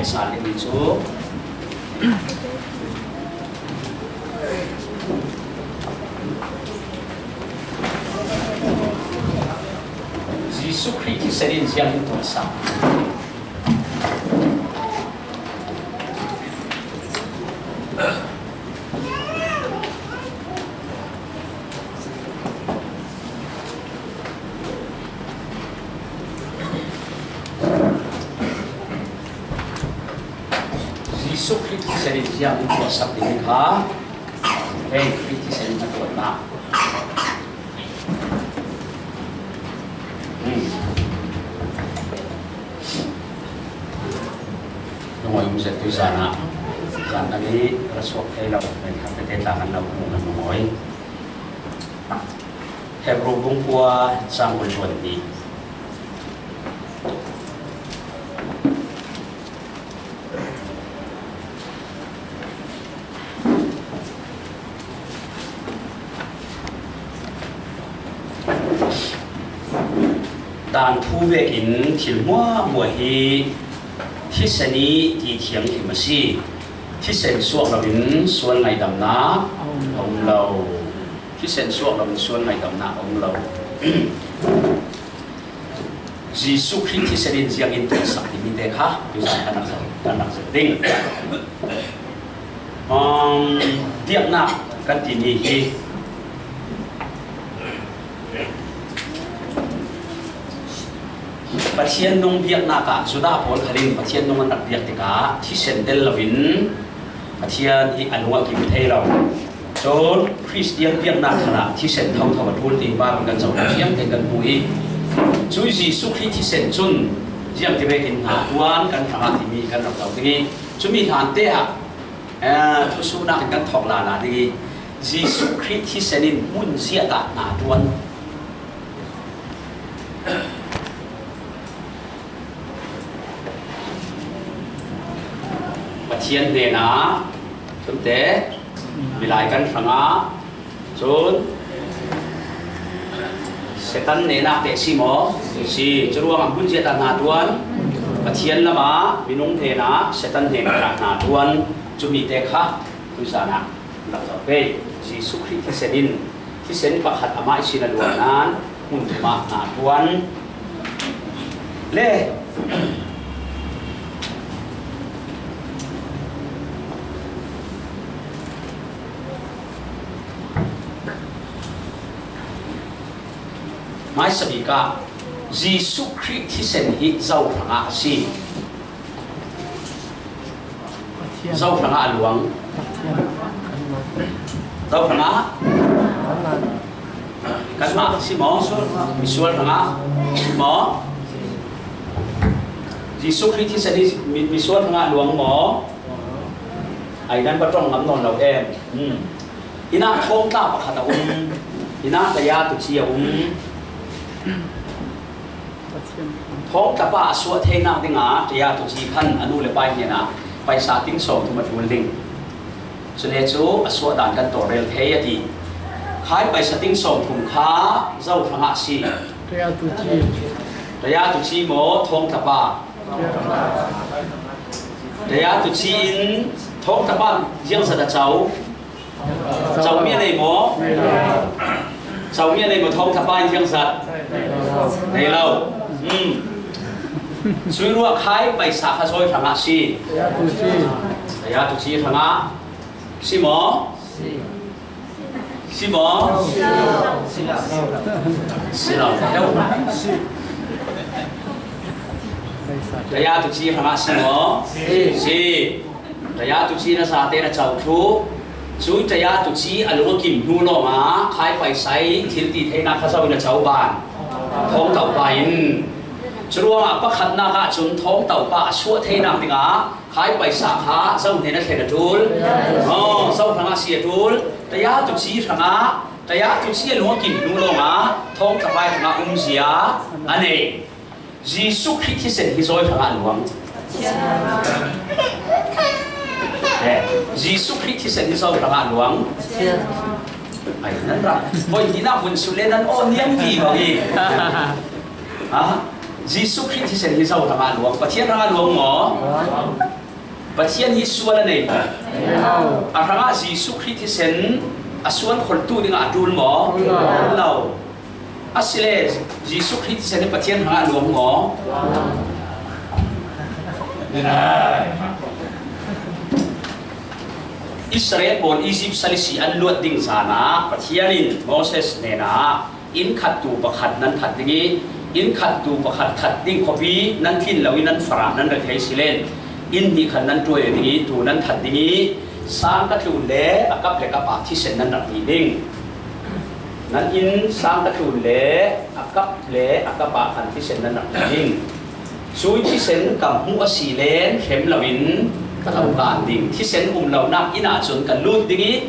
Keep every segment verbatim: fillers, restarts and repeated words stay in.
Sa ding hi cu. Jesuh Khrih thisen in ziang in tuan sa. Jesuh Khrih thisen in ziang in tuan sak ding kha. Hei, Khrih thisen in a tuannak. Hmm. Lungawi um zet tu zan ah, zan dang i ra suak thei lo, men khat tete tla kan lo hmu kan lungawi. Hebru bung kua cang kul zuan ni. Daan thu vekin thil hmuahhmuah hi thisen i ti thianghlim a si. Thisen suak loin sual ngaihdamnak a um lo. Thisen suak loin sual ngaihdamnak a um lo. Jesuh Khrih thisen in ziangin tuansak timi te kha tuizan kan rak zoh, kan rak zoh ding. Um, biaknak kan timi hi Pathian nung biaknak ah Judah pawl khat in Pathian nung an rak biak tikah thisen tel loin Pathian hi a lung a kim thei lo. Cun Khristian biaknak khalah thisen thotho a ṭul ti Baibal kan zoh fiang tein kan hmu i, cui Jesuh Khrih thisen cun ziangti vekin hna tuan kan hrangah timi kan rak zoh ding i, cumi hlan te ah, eh, thusuhnak in kan thawk lala ding i, Jesuh Khrih thisen in hmun ziat ah hna tuan. Pathian hnenah, cunte, milai kan hrangah, cun, Satan hnenah teh si maw? Si. Curuangah hmun ziat ah hna tuan. Pathian lamah, minung hnenah, Satan hnenah hna tuan. Cumi te kha, tuizan ah, rak zoh pei. Jesuh Khrih thisen in, thisen pakhat amah ihsin a luang nain, hmun thum ah hna tuan. Le. Hmaisabik ah Jesuh Khrih thisen hi zo hrangah a si. Zo hrangah a luang. Zo hrangah kanmah si maw? Misual hrangah si maw? Jesuh Khrih thisen hi mi-, misual hrangah a luang maw? Ai nan va ṭong ngam nawn lo em? Hmm. Hinah thawngtla pakhat a um. Hinah taya tuci a um. Thawngtla pa a suah theinak dingah taya tuci khan a nu le pa hnenah paisa ting sawmthum a ṭul ding. Cule cu a suah dan kan tawlrel thei a ti. Khai paisa ting sawmthum kha zo hrangah a si. Taya tuci. Taya tuci maw, thawngtla pa? Taya tuci in thawngtla pa ziangzat a co. Comi a nei maw? Comi a nei maw, thawngtla pa in ziangzat? Nei lo. Hmm. Cuih ruah khai paisa kha zawi hrangah si. Taya tuci hrangah si maw? Si maw? Si lo. Taya tuci hrangah si maw? Si. Taya tuci na zate na co thluh. Cui taya tuci a lung a kim hnu lawngah khai paisa i thil ti theinak kha zo in a co ban. Thawngto pa in. Curuangah pakhatnak ah cun thawngto pa a suah theinak dingah khai paisa kha zo hnen a thlen a ṭul. Aw, zo hrangah si a ṭul. Taya tuci hrangah, taya tuci a lung a kim hnu lawngah thawngtla pa hrangah umzia a nei. Jesuh Khrih thisen hi zawi hrangah a luang. Eh, Jesuh Khrih thisen hi zawi hrangah a luang. Ai, nan rak voi tinak vun su le nan aw niang vivo i. Ha? Jesuh Khrih thisen hi zawi hrangah a luang. Pathian hrangah a luang maw? Pathian hi sual a nei maw? A hrangah Jesuh Khrih thisen a sual kholtu dingah a ṭul maw? Lo. A si le, Jesuh Khrih thisen hi Pathian hrangah a luang maw? Israel pawl Egypt sal ihsi an luat ding zanah Pathian in Moses hnenah, inn khat tu pakhat nan that ding ih, inn khat tu pakhat that ding khawpi nan thlin lo ih nan farah nan rat thei si len, inn hnih khat nan ṭuai ding ih, tu nan that ding ih, sang ka tlun le a kap le kap ah thisen nan rak hnih ding. Nan inn sang ka tlun le a kap le a kap ah khan thisen nan rak hnih ding. Cui thisen ka hmuh a si len hrem loin ka lo kan ding. Thisen um lonak inn ah cun ka lut ding ih,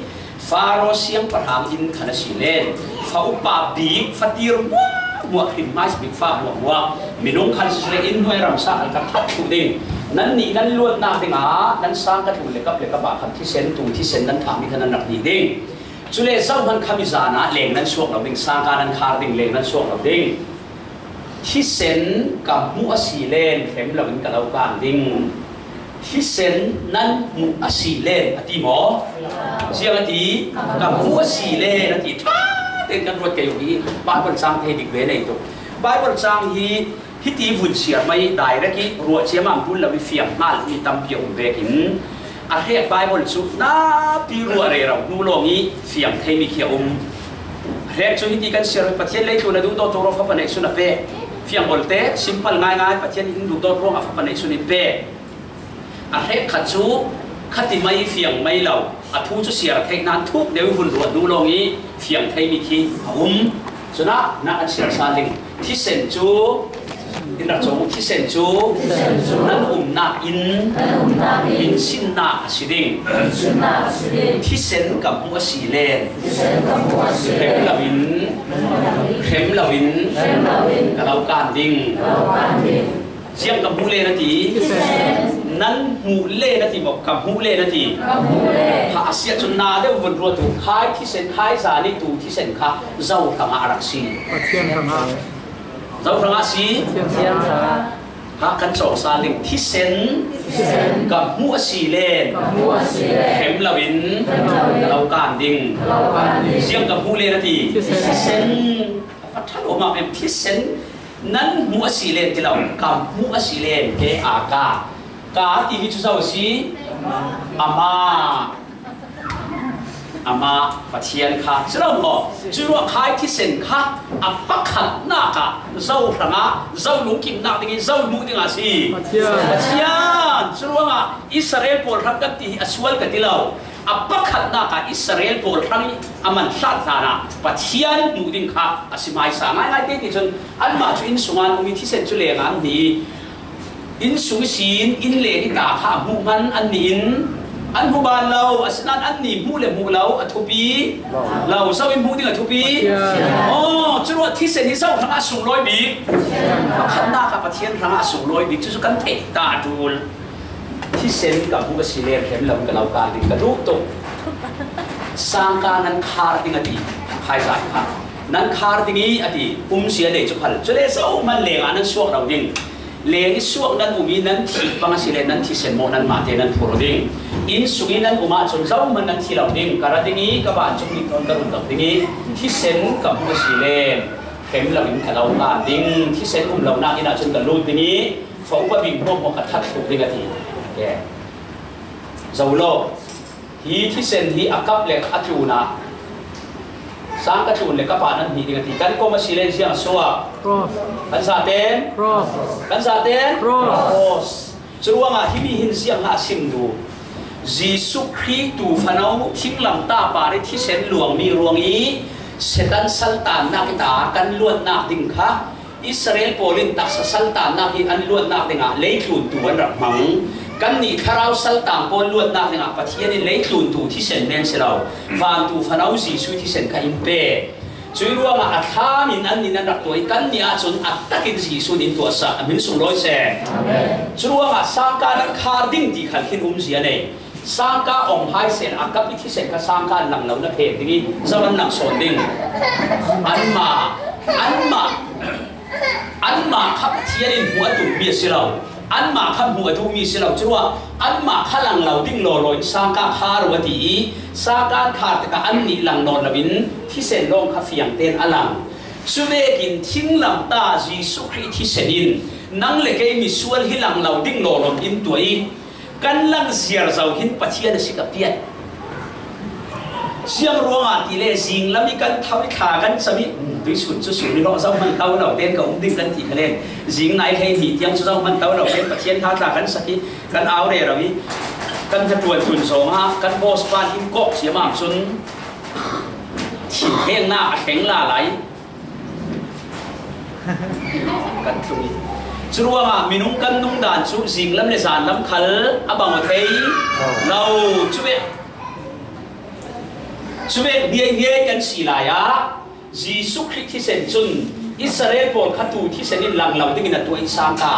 Faro siangpahrang inn khan a si len, fa upa bik, fa tir muahmuah, hrim hmaisa bik fa muahmuah, minung khan siseh le inn hnuai ramsa khan ka that thluh ding. Nannih nan luatnak dingah nan sang ka tlun le kap le kap ah khan thisen, tu thisen nan thahmi kha nan rak hnih ding. Cule zohman khami zanah leng nan suak lo ding, sangka nan khar ding, leng nan suak lo ding. Thisen ka hmuh a si len hrem loin ka lo kan ding. Thisen nan hmuh a si len a ti maw? Ziang a ti, ka hmuh a si len a ti. Ṭha tein kan ruat kei uh hi. Bible cang thei dik ve nei tuk. Bible cang hi hiti vun siar mai direct ih ruah ciam ah ṭul lo ih fiang hngal mi tampi a um vekin a hrek Bible cu napi ruah rero hnu lawng ih fiang theimi khi a um. A hrek cu hiti kan siar, Pathian leitlun a duhdawtu ruangah fapa neihsun a pek. Fiang bawlte, simple ngaingai, Pathian in duhdawt ruangah fapa neihsun in pek. A hrek khat cu khati mai fiang mai lo, a thu cu siar theih nain thuk deuh ih vun ruah duh lawng ih fiang theimi khi a um. Cunah na kan siar sal ding. Thisen cu, in rak cawng uh, thisen cu nan umnak inn, inn sinnak a si ding. Thisen ka hmuh a si len hrem loin, hrem loin ka lo kan ding. Ziang ka hmuh len a ti? Nan hmuh len a ti maw? Ka hmuh len a ti? Kha a si ahcun na deuh vun ruat uh. Khai thisen, khai zan ih tu thisen kha zo hrangah a rak si? Pathian hrangah. Zo hrangah si? Pathian hrangah. Kha kan cawng sal ding. Thisen ka hmuh a si len hrem loin ka lo kan ding. Ziang ka hmuh len a ti? Thisen. A ṭha lo mah em, thisen nan hmuh a si len ti lo, ka hmuh a si len ke a ka. Ka timi cu zo a si? Amah. Amah Pathian kha. Si lo maw? Curuangah khai thisen kha a pakhatnak ah zo hrangah, zo lungkimnak ding ih zo hmuh dingah a si? Pathian. Pathian. Curuangah Israel pawl hrang kan ti hi a sual ka ti lo. A pakhatnak ah Israel pawl hrang ih a man hlat hlanah Pathian hmuh ding kha a si hmaisa ngaingai te ti cun anmah cu inn sungah an um ih thisen cu lengah an hnih ih inn sung ihsin inn leng ih ta kha a hmuh hman annih in an hmu ban lo, asinain annih hmuh le hmuh lo a thupi lo, zo ih hmuh ding a thupi. Aw, curuangah thisen hi zo hrangah a sunglawi bik? Pakhatnak ah Pathian hrangah a sunglawi bik, cucu kan theih ta a ṭul. Thisen ka hmuh a si le hrem lo ka lo kan ding ka duh tuk. Sangka nan khar ding a ti, khaizai kha. Nan khar ding ih a ti, um si a nei cu phal. Cule zohman lengah nan suak lo ding. Leng ih suak nan um ih nan thih bang a si le nan thisen maw nanmah te nan phur ding. Inn sung ih nan um ahcun zohman nan thi lo ding. Ka ra ding ih ka vancung nih thawn ka run dap ding ih thisen ka hmuh a si le hrem lo in ka lo kan ding. Thisen um lonak inn ahcun ka lut ding ih fa upa bik hmuahhmuah ka that thluh ding a ti. Zo law, hi thisen hi a kap le a tlun ah, sang ka tlun le kap ah nan hnih ding a ti. Kan kom a si le ziang a suak? Cross. Kan zaten? Cross. Kan zaten? Cross. Cross. Curuangah himi hin ziang ah a sim duh. Jesuh Khrih tu fano thinglam ta par ih thisen luangmi ruang ih Satan saltannak ih ta kan luatnak ding kha Israel pawl in taksa saltannak hi an luatnak dingah leitlun tu an rak hmang. Kannih thlarau saltang pawl luatnak dingah Pathian in leitlun tu thisen men si lo, vantu fano Jesuh thisen kha in pe. Cui ruangah a thlam in annih nan rak tuah ih kannih ahcun a takin Jesuh in tuahsak, a hmin sunglawi seh. Amen. Curuangah sangka nan khar ding ti khal khin umzia nei. Sangka om hai sehla a kap ih thisen kha sangka an lang lo na phen ding ih zo an lang sawn ding. Anmah, anmah, anmah kha Pathian in hmuh a tummi a si lo. Anmah kha hmuh a duh mi si lo, curuah anmah kha lang lo ding lawlaw in sangkah khar uh a ti i, sangkah khar tikah annih lang nawn loin thisen lawng kha fiangte'n a lang. Cuvekin thinglamtah Jesuh Khrih thisen in nang le kei misual hi lang lo ding lawlaw in tuah i, kan lang ziar zo hin Pathian a si ka piat. Siang ruangah ti le, zinglam i kan tho i thla kan cam i, "Hmm, tuisun cu sun i rawh, zohman to lo te'n ka um ding," kan ti kha len, zing nai hlei hnih tiang cu zohman to lo te'n Pathian tha tla kan sak i, kan au rero i, kan hnaṭuan tun zawngah kan boss pan in kawk ciamam cun thinhengnak a thleng la lai. Kan tlung i, curuangah minung kan nungdan cu zinglam le zanlam khal a bang aw thei lo. Cuvek, cuvek hniaihniai kan si lai ah Jesuh Khrih thisen cun Israel pawl kha tu thisen in lang lo dingin a tuah i sangka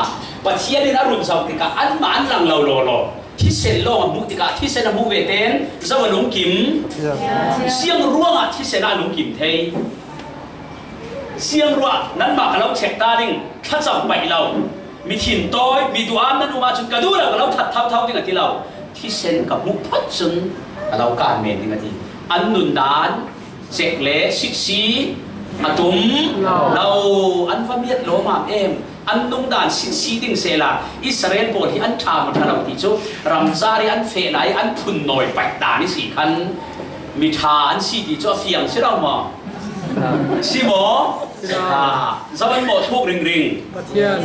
Pathian in a run zoh tikah anmah an lang lo lawlaw. Thisen lawng a hmuh tikah thisen a hmuh ve te'n zo a lungkim. Siang ruangah thisen a lungkim thei. Siang ruah, nanmah ka lo check ta ding, thlacam paih lo, mithin tawi, mi duam nan um ahcun ka duh lo, ka lo that thotho ding a ti lo. Thisen ka hmuh phot cun a lo kan men ding a ti. An nundan cek le sitsi a tum lo, an va miat lawmam em. An nungdan sitsi ding sehla, Israel pawl hi an ṭha maw ṭha lo ti cu, ramcar i an feh lai, an phun nawi paih dan i si khan, mi ṭha an si ti cu a fiang si lo maw? Si maw? Si. Ha, zo an maw thuk ringring? Pathian.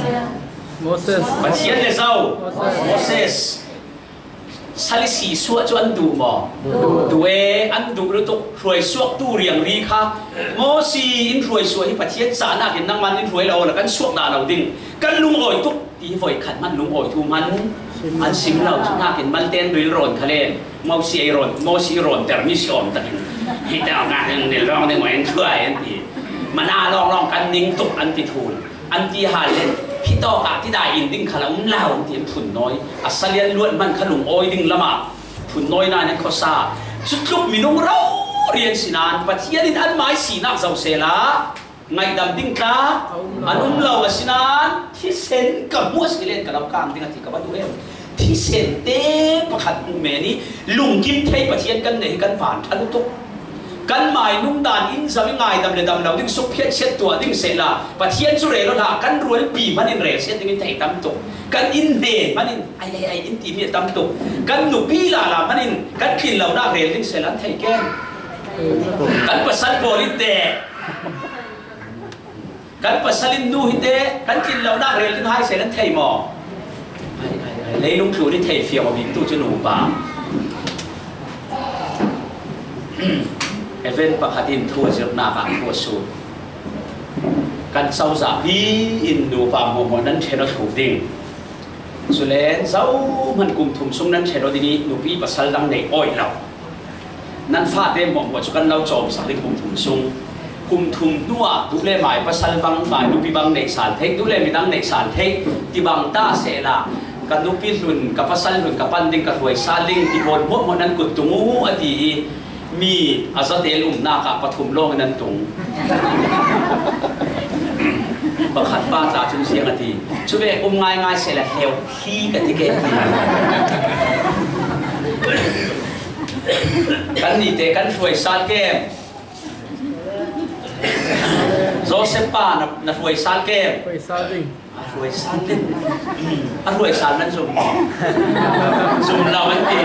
Moses. Pathian le zo. Moses. Moses. Sal i si suah cu an duh maw? Duh. Duh e, an duh lutuk. Hruai suaktu riangri kha, Mosi in hruai suah hi Pathian cahnak in nangmah in hruai lo awla kan suak dah lo ding. Kan lungawi tuk ti hi voi khat hmanh lungawi thu hmanh an sim lo. Cu hnakin malte in rilrawn kha len, Mosi ei rawn, Mosi i rawnter mi si awm takin, "Hi tawknak in rilrawng ding maw in hruai?" an ti. Mana lawnglawng kan ning tuk an ti thul. An ti hal le, "Hi tawkah tidai in ding kha lo um lo," an ti, an phun nawi. A salian luat hmanh kha lungawi ding lamah phun nawi nain an khuasa. Cutluk minung rori an si nain Pathian in anmah i sinak zoh sehla ngaihdam ding tla an um lo a si nain thisen ka hmuh a si len ka lo kang ding a ti ka va duh em. Thisen te pakhat hmuh men i lungkim thei Pathian kan neih hi kan van ṭha lutuk. Kanmah i nungdan in zoh i ngaidam le dam lo ding suk phiatchiat tuah ding sehla Pathian cu rel aw hlah, kan rualpi hmanh in rel siat ding in thei tam tuk. Kan inn hnen hmanh in ai, ai, ai in timi a tam tuk. Kan nupi lala hmanh in kan tlin lonak rel ding sehla an thei kem? Kan pasal pawl in teh. Kan pasal in nu hi teh, kan tlin lonak rel ding hai sehla an thei maw? Ai, ai, ai, leilung tlun i thei fiang aw bik tu cu nupa. Event pakhat in thu a zirhnak ah thu a sut. Kan cozah pi in nupa hmuahhmuah nan ṭhen aw thuk ding. Cule zohhmanh kum thum sung nan ṭhen aw ding i nupi pasal dang nei awih lo. Nan fate hmuahhmuah cu kan lo cawmsak ding kum thum sung. Kum thum hnuah duh le mai pasal bang, mai nupi bang neih sal theih, duh le midang neih sal theih ti bang ta sehla, ka nupi hlun, ka pasal hlun ka pan ding, ka hruai sal ding ti pawl hmuahhmuah nan kut tung uh a ti i, mi a zatel umnak ah pathum lawng in an tung. Pakhat pa ta cun ziang a ti. Cuvek um ngaingai sehla hleu thli ka ti ke a ti. Kan nite kan hruai sal kem? Joseph pa na, na hruai sal kem? Hruai sal ding. A hruai sal ding. A hruai sal nan zum maw? Zum lo an ti.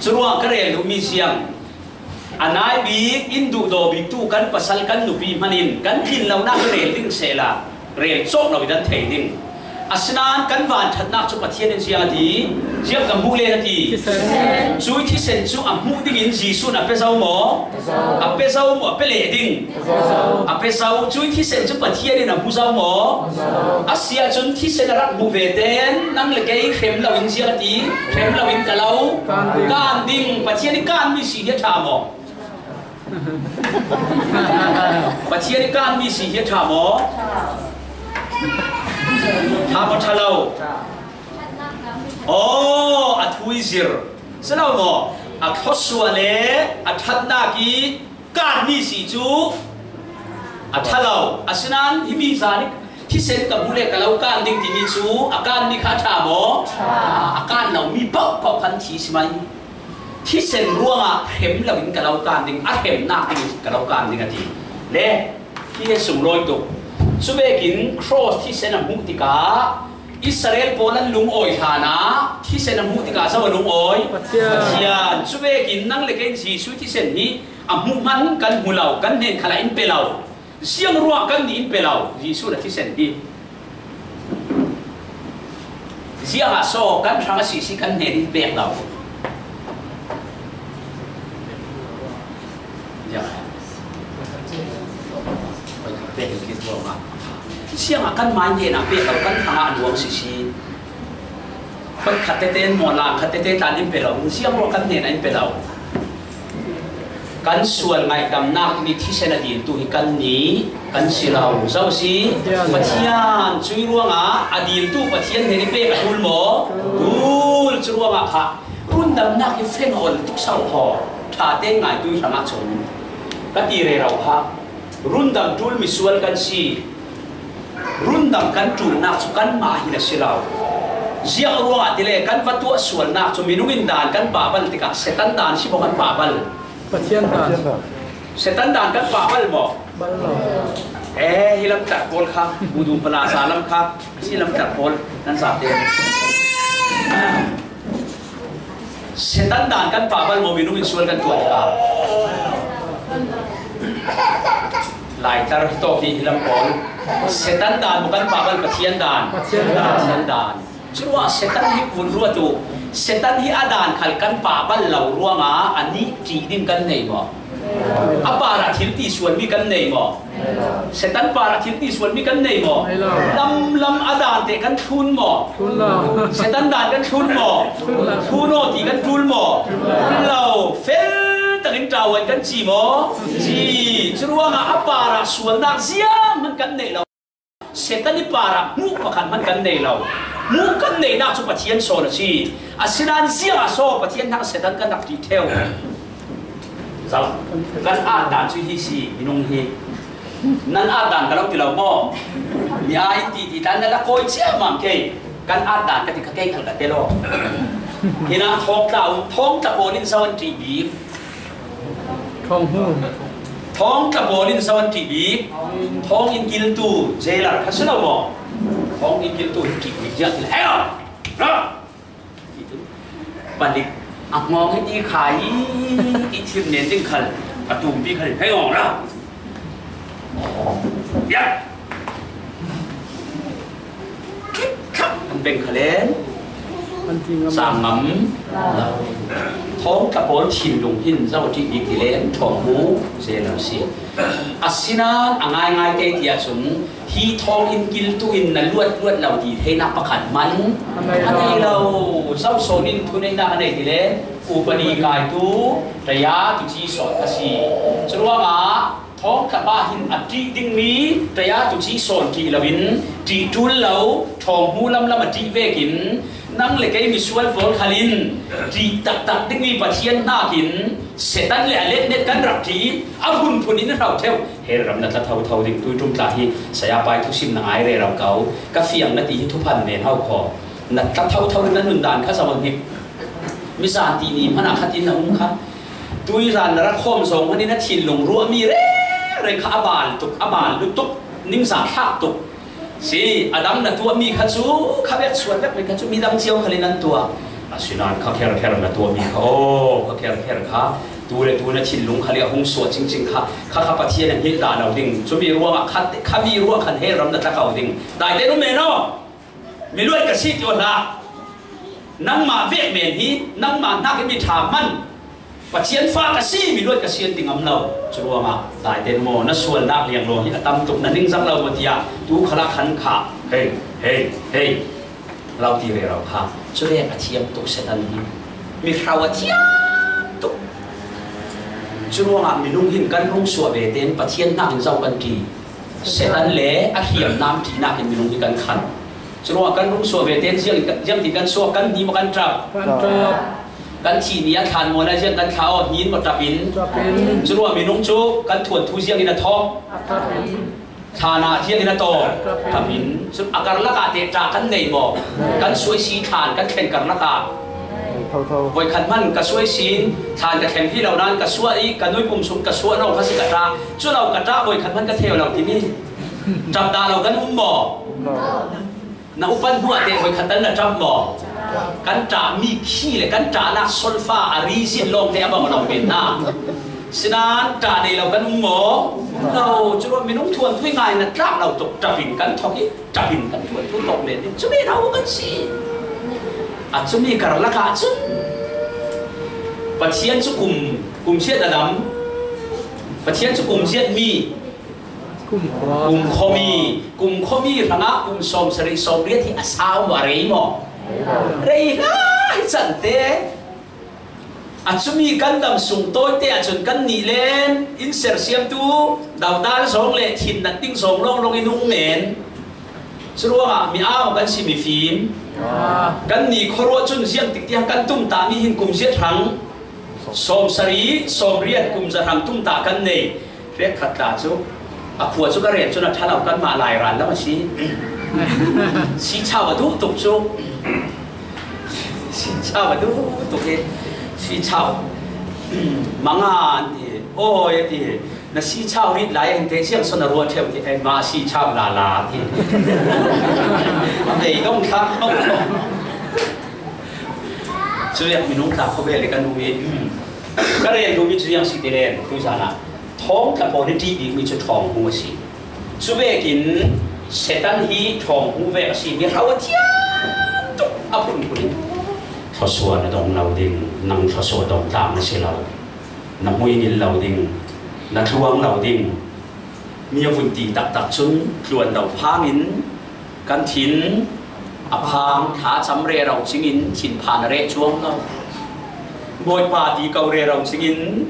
Curuang ka rel duhmi siang. A nai bik, in duhdaw bik tu kan pasal kan nupi hmanh in kan tlin lonak i rel ding sehla rel cawk lo i dan thei ding. Asinain kan vanṭhatnak cu Pathian in ziang a ti, ziang kan hmuh len a ti. Thisen. Cui thisen cu a hmuh dingin Jesuh in a pe zo maw? A pe zo maw? A pe leh ding. A pe zo. Cui thisen cu Pathian in a hmu zo maw? A si ahcun thisen a rak hmuh ve tein nang le kei hrem loin ziang a ti, hrem loin ka lo kan ding. Kan ding. Pathian i kanmi si hi a ṭha maw? Pathian i kanmi si hi a ṭha maw? Ṭha maw ṭha lo? Aw, a thu i zir. Si lo maw? A thluasuah le a ṭhatnak i kanmi si cu A ṭha lo, asinain himi zan hi thisen ka hmuh le ka lo kan ding timi chu a kan mi kha a ṭha maw? A kan lo mi paohpaoh khan thi si mai. Thisen ruangah hrem loin ka lo kan ding, a hremnak dingin ka lo kan ding a ti. Le, hi he sunglawi tuk. Chuvekin cross thisen a hmuh tikah Israel pawl an lungawi hlanah thisen a hmuh tikah zo a lungawi? Pathian. Pathian. Chuvekin nang le kei Jesuh thisen hi a hmuh hman kan hmu lo, kan hnen khalah in pe lo. Ziang ruah kan nih in pe lo, Jesuh na thisen hi. Ziangah saw kan hrang a si si kan hnen in pek lo. Ziangah. Ziangah kan mai hnenah pek lo, kan hrangah a nuam si si. Khat tete in maw, lang khat tete tlan in pe lo, ziang ruah kan hnenah in pe lo. Kan sual ngaihdamnak ni thisen a diltu hi kan ni, kan si lo. Zo si? Pathian. Pathian. Cui ruangah a diltu Pathian hnen i pek a ṭul maw? Ṭul. Cu ruangah kha rundamnak hi feng a ol tuk sau khaw. Ṭha te ngaitui hrangah cun ka ti rero kha. Rundam ṭul misual kan si. Rundam kan ṭulnak cu kanmah hin a si lo. Ziah ruangah tile kan va tuah sualnak cu minung in dan kan pah bal tikah Satan dan si maw kan pah bal? Pathian dan. Satan dan kan pah bal maw? Bal lo. Eh, hi lamtar pawl kha, budum pala sa lam kha, hi lamtar pawl nan sa te. Satan dan kan pah bal maw, minung in sual kan tuah hi a? Laitar hi tawk hi, hi lam pawl. Satan dan maw kan pah bal, Pathian dan? Pathian dan. Pathian dan. Curuah Satan hi vun ruat uh. Satan hi a dan khal kan pah bal lo ruangah a nih ṭih ding kan nei maw? A parah thil ti sualmi kan nei maw? Satan parah thil ti sualmi kan nei maw? Nei lo. Lam lam a dan te kan thlun maw? Thlun lo. Satan dan kan thlun maw? Thlun lo. Thlun aw ti kan ṭul maw? Thlun lo. Thlun lo. Fel takin ṭauan kan ci maw? Ci. Curuangah a parah sualnak ziang hman kan neih lo. Satan i parah hmuh pakhat hman kan nei lo. Hmuh kan neihnak cu Pathian sawn a si. Asinain ziangah saw Pathian hnak Satan kan rak ṭih ṭheu? Zoh. Kan at dan cu hi si, minung hi. Nan at dan ka lo ti lo maw? Mi aa in ti ti tan na la kawi ciammam kei. Kan at dan ka ti kha kei khal ka tel aw. Hinah thawngtla um, thawngtla pawl in zo an ṭih bik. Thawng hmu. Thawngtla pawl in zo an ṭih bik. Thawng in kiltu jailer kha si lo maw? Thawng in kiltu hi ṭih bik ziah ti lo. Hei aw! Ra! Palik a hngawng hi ti kha i, i thim nen ding khal a tumpi khal in hei aw ra! Ya! An beng kha len. An ti ngam. Sang ngam lo. Thawngtla pawl thinlung hin zo ṭih bik ti len thawng hmu se lo si. Asinain a ngaingai te ti ahcun hi thawng in kiltu in na luat luat lo ti theinak pakhat hman a nei lo. Zo sawn in thuneihnak a nei ti le upadi kaitu taya tuci sawn a si. Curuangah Thawngtla pa hin a ṭih dingmi taya tuci sawn ṭih loin ṭih ṭul lo, thawng hmu lamlam a ṭih vekin nang le kei misual pawl khal in ṭih taktak dingmi Pathian hnakin Satan le a letnet kan rak ṭih, a phunphun in a hrau ṭheu. Hell ram na tla thotho ding tui ṭum tla hi saya pai thusim na ngai rero ko, ka fiang na ti hi thuphan men ho kho. Na tla thotho in na nun dan kha zo a hnik. Mizan ti ni hmanah khat in na um kha. Tuizan na rak khawm zawng hmanin a thinlung ruahmi rengreng kha a bal tuk, a bal lutuk, ningzah thlak tuk. Si, a dang na tuahmi kha cu, kha vek sual vek mi kha cu midang cio khalin an tuah. Asinain kha kherkher na tuahmi kha, aw, kha kherkher kha, tu le tu na thinlung khal i a hung suah cingcing kha, kha kha Pathian a hngilh dah lo ding. Cumi ruangah kha, kha mi ruang khan hell ram na tla ko ding. Daite nu men aw! Miluat ka si ti aw hlah. Nangmah vek men hi, nangmah hnakin mi ṭha hman. Pathian fa ka si, miluat ka si an ti ngam lo. Curuangah, daite maw, na sualnak lianglaw hi a tam tuk, na ningzak lo maw tiah tu khalah khan kha. Hei, hei, hei. Lo ti rero kha. Cuvek a thiam tuk Satan hi. Mi hrau a thiam tuk. Curuangah minung hin kan rung suah ve tein Pathian hnakin zo kan ṭi. Satan le a hriamnam ṭihnak in minung hi kan khan. Curuangah kan rung suah ve tein ziang, ziang ti kan suah, kan hni maw kan ṭap? Kan ṭap. Kan thih ni a thlan mawina ziang kan thlah aw, hnin maw ṭapin? Ṭapin. Curuangah minung cu kan thuanthu ziangin a thawk? Ṭapin. Thlan ah ziangin a tawk? Ṭapin. Cu a karlak ah teh ṭah kan nei maw? Kan suaisi thlan kan thlen karlak ah. Tho, tho. Voikhat hman ka suaisi in thlan ka thleng hi lo nain ka suah i ka nui pum sung ka suah lo kha si ka ṭah. Cu lo ka ṭah voikhat hman ka theu lo timi. Ṭap dah lo kan um maw? Um lo. Na upat hnuah teh voikhat tal na ṭap maw? Kan ṭahmi khi le kan ṭahnak solfa a ri zin lawngte a bang lo men hna. Sinan ṭah nei lo kan um maw? Lo, curuangah minung thuanthu i ngai na tlak lo tuk ṭapin kan thawk i ṭapin kan thuanthu tawk men ding. Cumi hna kan si. A cumi karlak ah cun Pathian cu kum, kum ziat a dam. Pathian cu kum ziatmi Kum khuami, kum khuami hrangah kum sawmsarih sawmriat hi a sau maw, a rei maw? Rei hlah hi cante. A cumi kan dam sung tawite ahcun kannih len in sersiamtu dodal zong le thin nat ding zong lawnglawng in hung men. Curuangah mi au kan si, mifim. Kannih khuaruah cun ziangtik tiang kan tumtahmi hin kum ziat hrang sawmsarih sawmriat kum za hrang tumtah kan nei. Hrekkhat tla cu a khua cu ka rel cun a ṭha lo, kanmah Lai ral lam a si. Sichau a duh tuk cu. Sichau a duh tuk i sichau manga an ti. Awi a ti. Na sichau rit lai a hin te ziang so na ruah ṭheu ti. Ei, mah sichau lala ti. Mei dong thlak. Cuih minung tla khuabe le kan um i ka rel duhmi cu ziang si ti len tuzan ah thawngtla pawl hi ṭih bikmi cu thawng hmu a si. Cuvekin Satan hi thawng hmu vek a si. Mi hro a thiam tuk a phunphun. Thluasuah na dong lo ding, nang thluasuah dong tlang na si lo. Na hmuihngilh lo ding, na tluang lo ding. Mi a vun ti taktak cun tluan lo phangin kan thin a phang, thlacam rero cingin thinphan a reh cuang lo. Bawipa ti ko rero cingin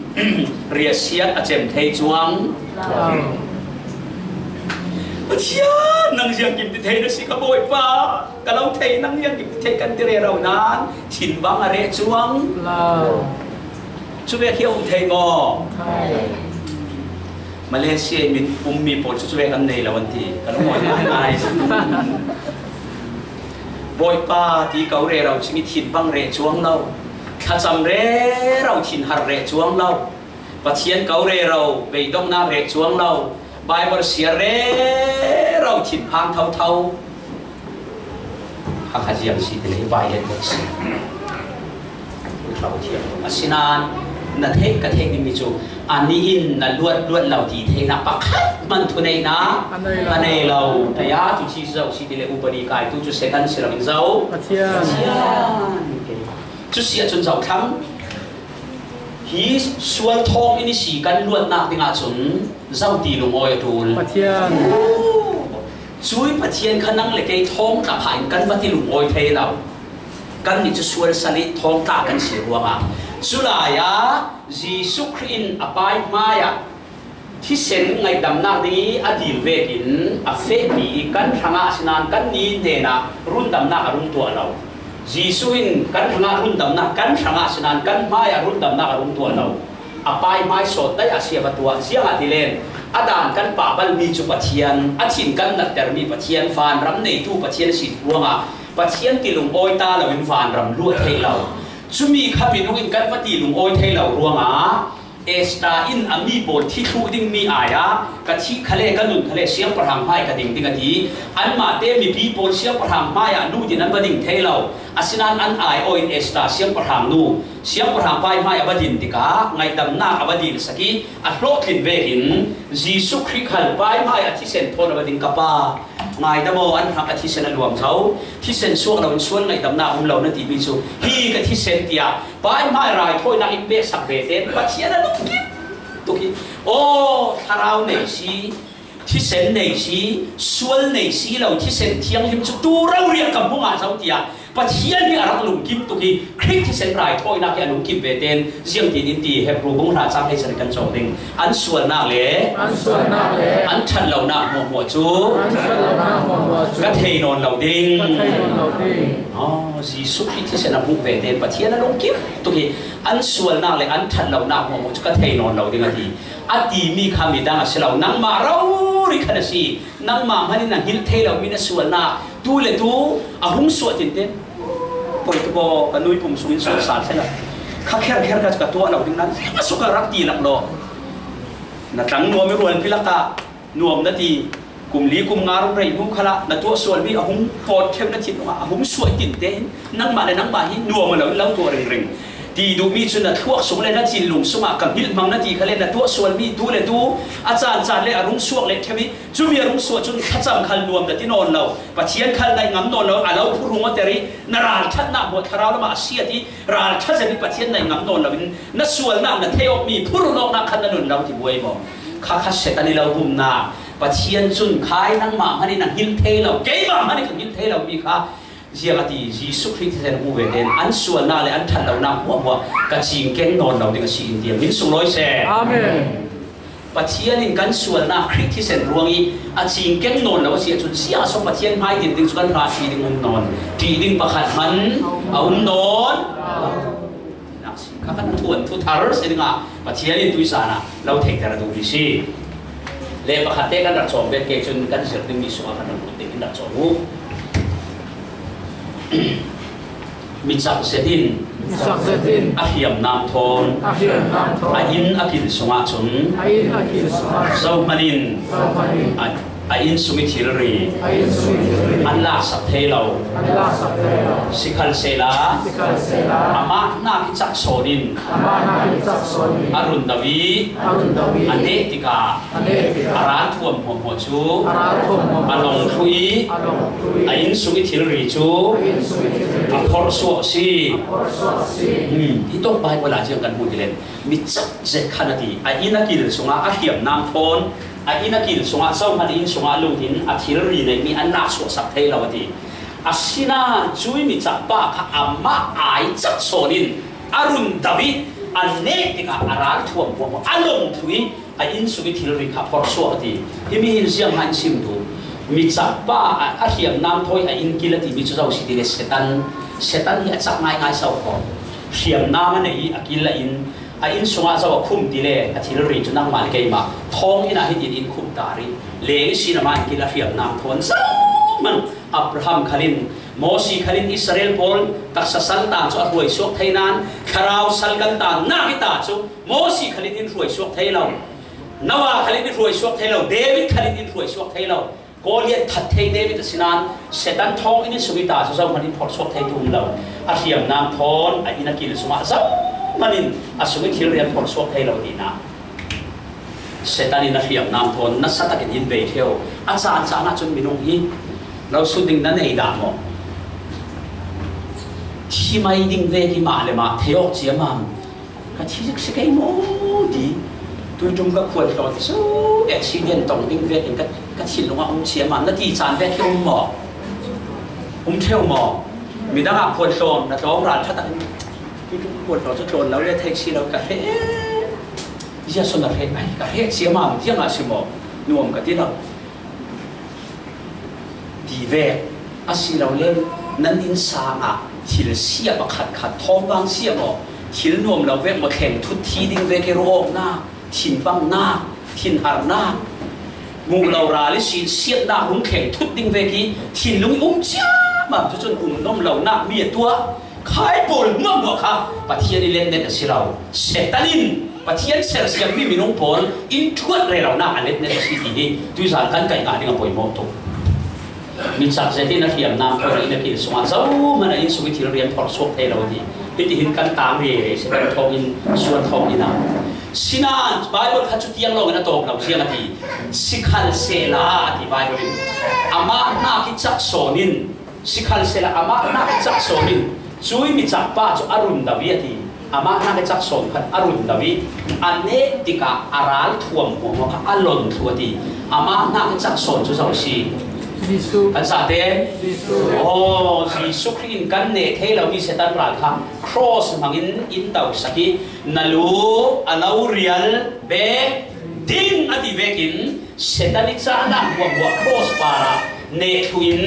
riahsiat a cem thei cuang. Pathian, nang ziangkim ti thei na si ka Bawipa, ka lo thei, nang ziangkim ti thei kan ti rero nain thin bang a reh cuang. Cuvek hi a um thei maw? Malaysia i min ummi pawl cu cuvek an nei lo an ti. Ka lung a ngai ngai. Bawipa ti ko rero cing i thin bang reh cuang lo. Thlacam rero thin har reh cuang lo. Pathian ko rero beidongnak reh cuang lo. Baibal siar rero thinphang thotho. Hakha ziang si ti le hi Baibal si. Thlo thiam. Asinain na theih ka theih dingmi cu anih in na luat luat lo ti theihnak pakhat hman thuneihnak a nei lo. A nei lo. Taya tu ci zo si ti le upadi kai tu cu Satan si lo in zo. Pathian. Pathian. Cu si ahcun zothlang. Hi sual thawng in i si kan luatnak ding ahcun zo ti lungawi a ṭul. Pathian. Cui Pathian kha nang le kei thawngtla phah in kan va ti lungawi thei lo. Kannih cu sual sal i thawngtla kan si ruangah. Culai ah Jesuh Khrih in a pai hmai ah thisen ngaihdamnak ding i a dil vekin a fehpi i kan hrangah asinain kannih hnenah rundamnak a rung tuah lo. Jesuh in kan hrangah rundamnak, kan hrangah asinain kan hmai ah rundamnak a rung tuah lo. A pai hmai sawt dai ah si a va tuah. Ziangahtile a dan kan pahbalmi cu Pathian, a thin kan nattermi Pathian, vanram neitu Pathian a si ruangah Pathian ti lungawi ta loin vanram luah theih lo. Cumi kha minung in kan va ti lungawi thei lo ruangah Esther in a mi pawl thi thluh dingmi ai ah, ka thih khale, ka nun khale, siangpahrang hmai ka ding ding a ti. Anmahte mipi pawl siangpahrang hmai ah lut in an va ding thei lo. Asinain an aiawh in Esther siangpahrang nu, siangpahrang pai hmai a va din tikah ngaihdamnak a va dil sak i a hlawhtlin vekin Jesuh Khrih khal pai hmai a thisen thawn a va ding ka pa. Ngaidam aw, an hrang a thisen a luang zo. Thisen suak loin sual ngaihdamnak um lo na timi cu hi ka thisen tiah pai hmai raithawinak in peksak ve tein Pathian a lungkim tuk hi. Aw, thlarau nei si, thisen nei si, sual nei si lo, thisen thianghlim cu tu roriah ka hmu ngah zo tiah Pathian hi a rak lungkim tuk hi, Khrih thisen raithawinak hi a lungkim ve tein ziangtin in ti, Hebru bung hra cang hleisarih kan cawk ding. An sualnak le, an sualnak le, an ṭhat lonak hmuahhmuah cu, an ṭhat lonak hmuahhmuah cu, ka thei nawn lo ding, ka thei nawn lo ding. Oh, Jesuh Khrih thisen a hmuh ve tein Pathian a lungkim tuk hi, an sualnak le an ṭhat lonak hmuahhmuah cu ka thei nawn lo ding a ti. A timi kha midang a si lo, nangmah rori khan a si. Nangmah hmanh in na hngilh thei lomi na sualnak tu le tu a hung suah tinte. Poi tu baw, ka nui pum sungin sual sal thlen a, kha kherkher ka, ka tuah lo ding nan, a suk a rak ti lak law. Na tlang nuam i rualpi lakah nuam na ti, kum li kum nga run rei hnu khalah na tuah sualmi a hung pawt kheuh na thin nungah a hung suah tinte hin nangmah le nangmah hi nuam a lo in lo tuah ringring. Ti duhmi cu na thluak sung le na thinlung sungah ka hngilh hmang na ti kha le na tuah sualmi tu le tu a caan caan le a rung suak le ṭheu i cumi a rung suah cun thlacam khal nuam na ti nawn lo, Pathian khal naih ngam nawn lo, a lo phurung awter i na ralṭhatnak hmuah thlarau lamah a siat i ralṭha zet i Pathian naih ngam nawn lo in na sualnak na theih awkmi phurun awknak khan na nun lo ti buai maw? Kha kha Satan i lo bumnak, Pathian cun khai nangmah hmanh in a hngilh thei lo, keimah hmanh in ka hngilh thei lo mi kha ziang a ti, Jesuh Khrih thisen a hmuh ve tein an sualnak le an ṭhat lonak hmuahhmuah ka cingkeng nawn lo ding a si in tiam min sunglawi seh. Amen. Pathian in kan sualnak Khrih thisen ruang i a cingkeng nawn lo a si ahcun, ziah so Pathian hmai din ding cu kan hngah ṭi ding um nawn, ṭi ding pakhat hmanh a um nawn. Nak si kha kan thuanthu thar si dingah Pathian in tuisan ah lo theihter a duhmi si. Le pakhat te kan rak cawm bet ke cun kan zir dingmi sungah kan rak lut ding in rak cawm u. Mi cak zetin, mi cak zetin, a hriamnam thawn, a hriamnam thawn, a inn a kil sungah cun, a inn a kil sungah cun, zohman in, zohman in, a, a inn sung i thilri, a inn sung i thilri, an laksak thei lo, an laksak thei lo. Sikhalsehla, sikhalsehla, amah hnak i cak sawn in, amah hnak i cak sawn in, a run do i, a run do i, a neh tikah, a ralthuam hmuahhmuah cu a lawng thluh i a inn sung i thilri cu a phorhsuah a si. Hmm, hi tawk Baibal ah ziang kan hmuh ti len, mi cak zet khan a ti, a inn a kil sungah a hriamnam thawn, a inn a kil sungah zohman inn sungah lung in a thilri neihmi an laksuahsak thei lo a ti. Asinain cui mi cak pa kha amah ai cak sawn in a run do i a neh tikah a ralthuam hmuahhmuah a lawng thluh i a inn sung i thilri kha phorhsuah a ti. Himi hin ziang hmanh in sim tu. Mi cak pa a, a hriamnam thawi a inn kil a timi cu zo si ti le Satan, Satan hi a cak ngaingai so ko. Hriamnam a nei i a kil a inn, a inn sungah zo a khum ti le a thilri cu nangmah le keimah thawnginn ah hitin in khum ta rih. Leng ihsin amah in kil a hriamnam thawn zohman Abraham khal in, Mosi khal in Israel pawl taksa sal ta cu a hruai suak thei nain thlarau sal kan ta nak i ta cu Mosi khal in in hruai suak thei lo. Noah khal in in hruai suak thei lo. David khal in in hruai suak thei lo. Goliath that thei David a si nain Satan thawnginn in sung i ta cu zohman in phorhsuak thei tu um lo. A hriamnam thawn a inn a kil sungah zohman in a sung i thilri an phorhsuak thei lo tinak. Satan in a hriamnam thawn nasa takin in bei ṭheu. A caan caan ah cun minung hi lo sut ding na nei dah maw? Thi mai ding vek i mah le mah thei awk ciammam. Ka thi zik si kei maw ti. Tuiṭum ka khual hlawn cu accident tong ding vekin ka, ka thinlung ah um ciammam na ti caan vek hi um maw? Um ṭheu maw? Midang ah khual hlawn na tlawng ral ṭha takin tuiṭum ka khual hlawn cu tlawn lo le theih si lo ka hreh. Ziah so na hreh? Ai, ka hreh ciammam, ziangah si maw? Nuam ka ti lo. Ti ve. Asilole nan innsang ah thil sia pakhat khat thawm vang sia maw? Thil nuam lo vek maw? Thleng thut thi ding vek i ruahawknak, thinbanghnak, thinharnak, hmuh lo ral ihsin siatnak rung thleng thut ding vek i thinlung i um ciammam cu cun um nuam lonak mi a tuah. Khai pawl hmuahhmuah kha Pathian i letnet a si lo. Satan in Pathian sersiammi minung pawl in ṭhuat relonak a letnet a si ti hi tuizan kan kaih ngah ding a poimawh tuk. Mi cak zetin a hriamnam thawn a inn a kil sungah zohman a inn sung i thilri an phorhsuak thei lo a ti. Hitihin kan tang rere si, kan thawngin, sual thawngin a. Sinain Baibal kha cu tiang lawngin a tawp lo ziang a ti. Sikhalsehla a ti Baibal in, amah hnak i cak sawn in, Sikhalsehla amah hnak i cak sawn in cui mi cak pa cu a run do i a ti. Amah hnak i cak sawn khan a run do i a neh tikah a ralthuam hmuahhmuah kha a lawng thluh a ti. Amah hnak i cak sawn cu zo a si. Jesuh. Kan sa ten? Jesuh. Aw, Jesuh Khrih in kan neh thei lo mi Satan ral kha cross hmangin in tausak hi, na lu a lo rial bek ding a ti vekin Satan i cahnak hmuahhmuah cross parah neh thluh in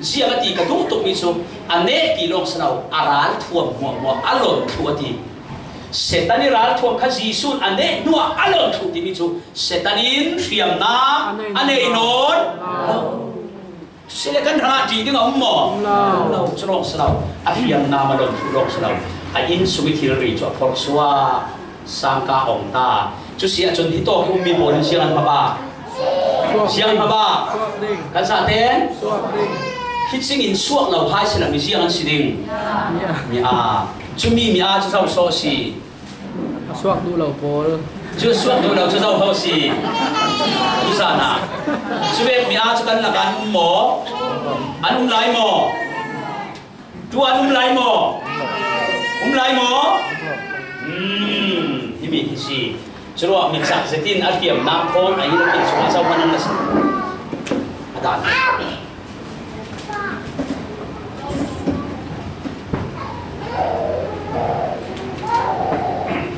ziang a ti ka duh tuk mi cu a neh ti lawng si lo, a ral thuam hmuahhmuah a lon thluh a ti. Satan i ral thuam kha Jesuh in a neh hnuah a lon thluh timi cu Satan in hriamnam a nei nawn lo. Cule kan hrangah ṭih ding a um maw? Um lo. Lo, cu lawng si lo. A hriamnam a lon thluh lawng si lo. A innsung i thilri cu a phorh suak, sangka a ong ta. Cu si ahcun hitawk i ummi pawl in ziang an hmabak? Suak ding. Ziang an hmabak? Suak ding. Kan sa ten? Suak ding. Hi cingin suak lo hai si lo mi ziang an si ding? Mi a. Mi a. Cumi mi a cu zo so si? A suak duh lo pawl. Cu suak duh lo cu zo ho si? Tuzan ah. Cu vek mi a cu kan lakah an um maw? An um lai maw? Tu an um lai maw? Um lai maw? Hmm, himi hi si. Curuah mi cak zetin a hriamnam thawn a inn a kil sungah zohman an la si. A dan.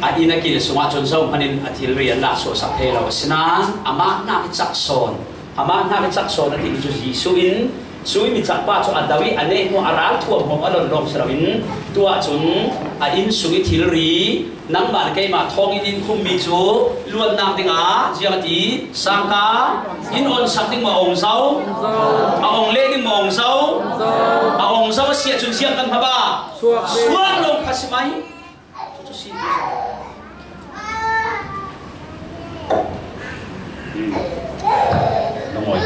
A inn a kil sungah cun zohman in a thilri an lak suahsak thei lo. Asinain amah hnak i cak sawn. Amah hnak i cak sawn a timi cu Jesuh in, cui mi cak pa cu a do i a neh hnu a ral thuam hmawm a lon lawng si loin, tuah cun a innsung i thilri, nangmah le keimah thawngin in khummi cu luatnak dingah ziang a ti, sangka in onsak ding maw ong zo? A ong leh ding maw ong zo? A ong zo a si ahcun ziang kan hmabak? Suak ding. Suak lo kha si mai. Cucu si tu. Hmm. Lungawi.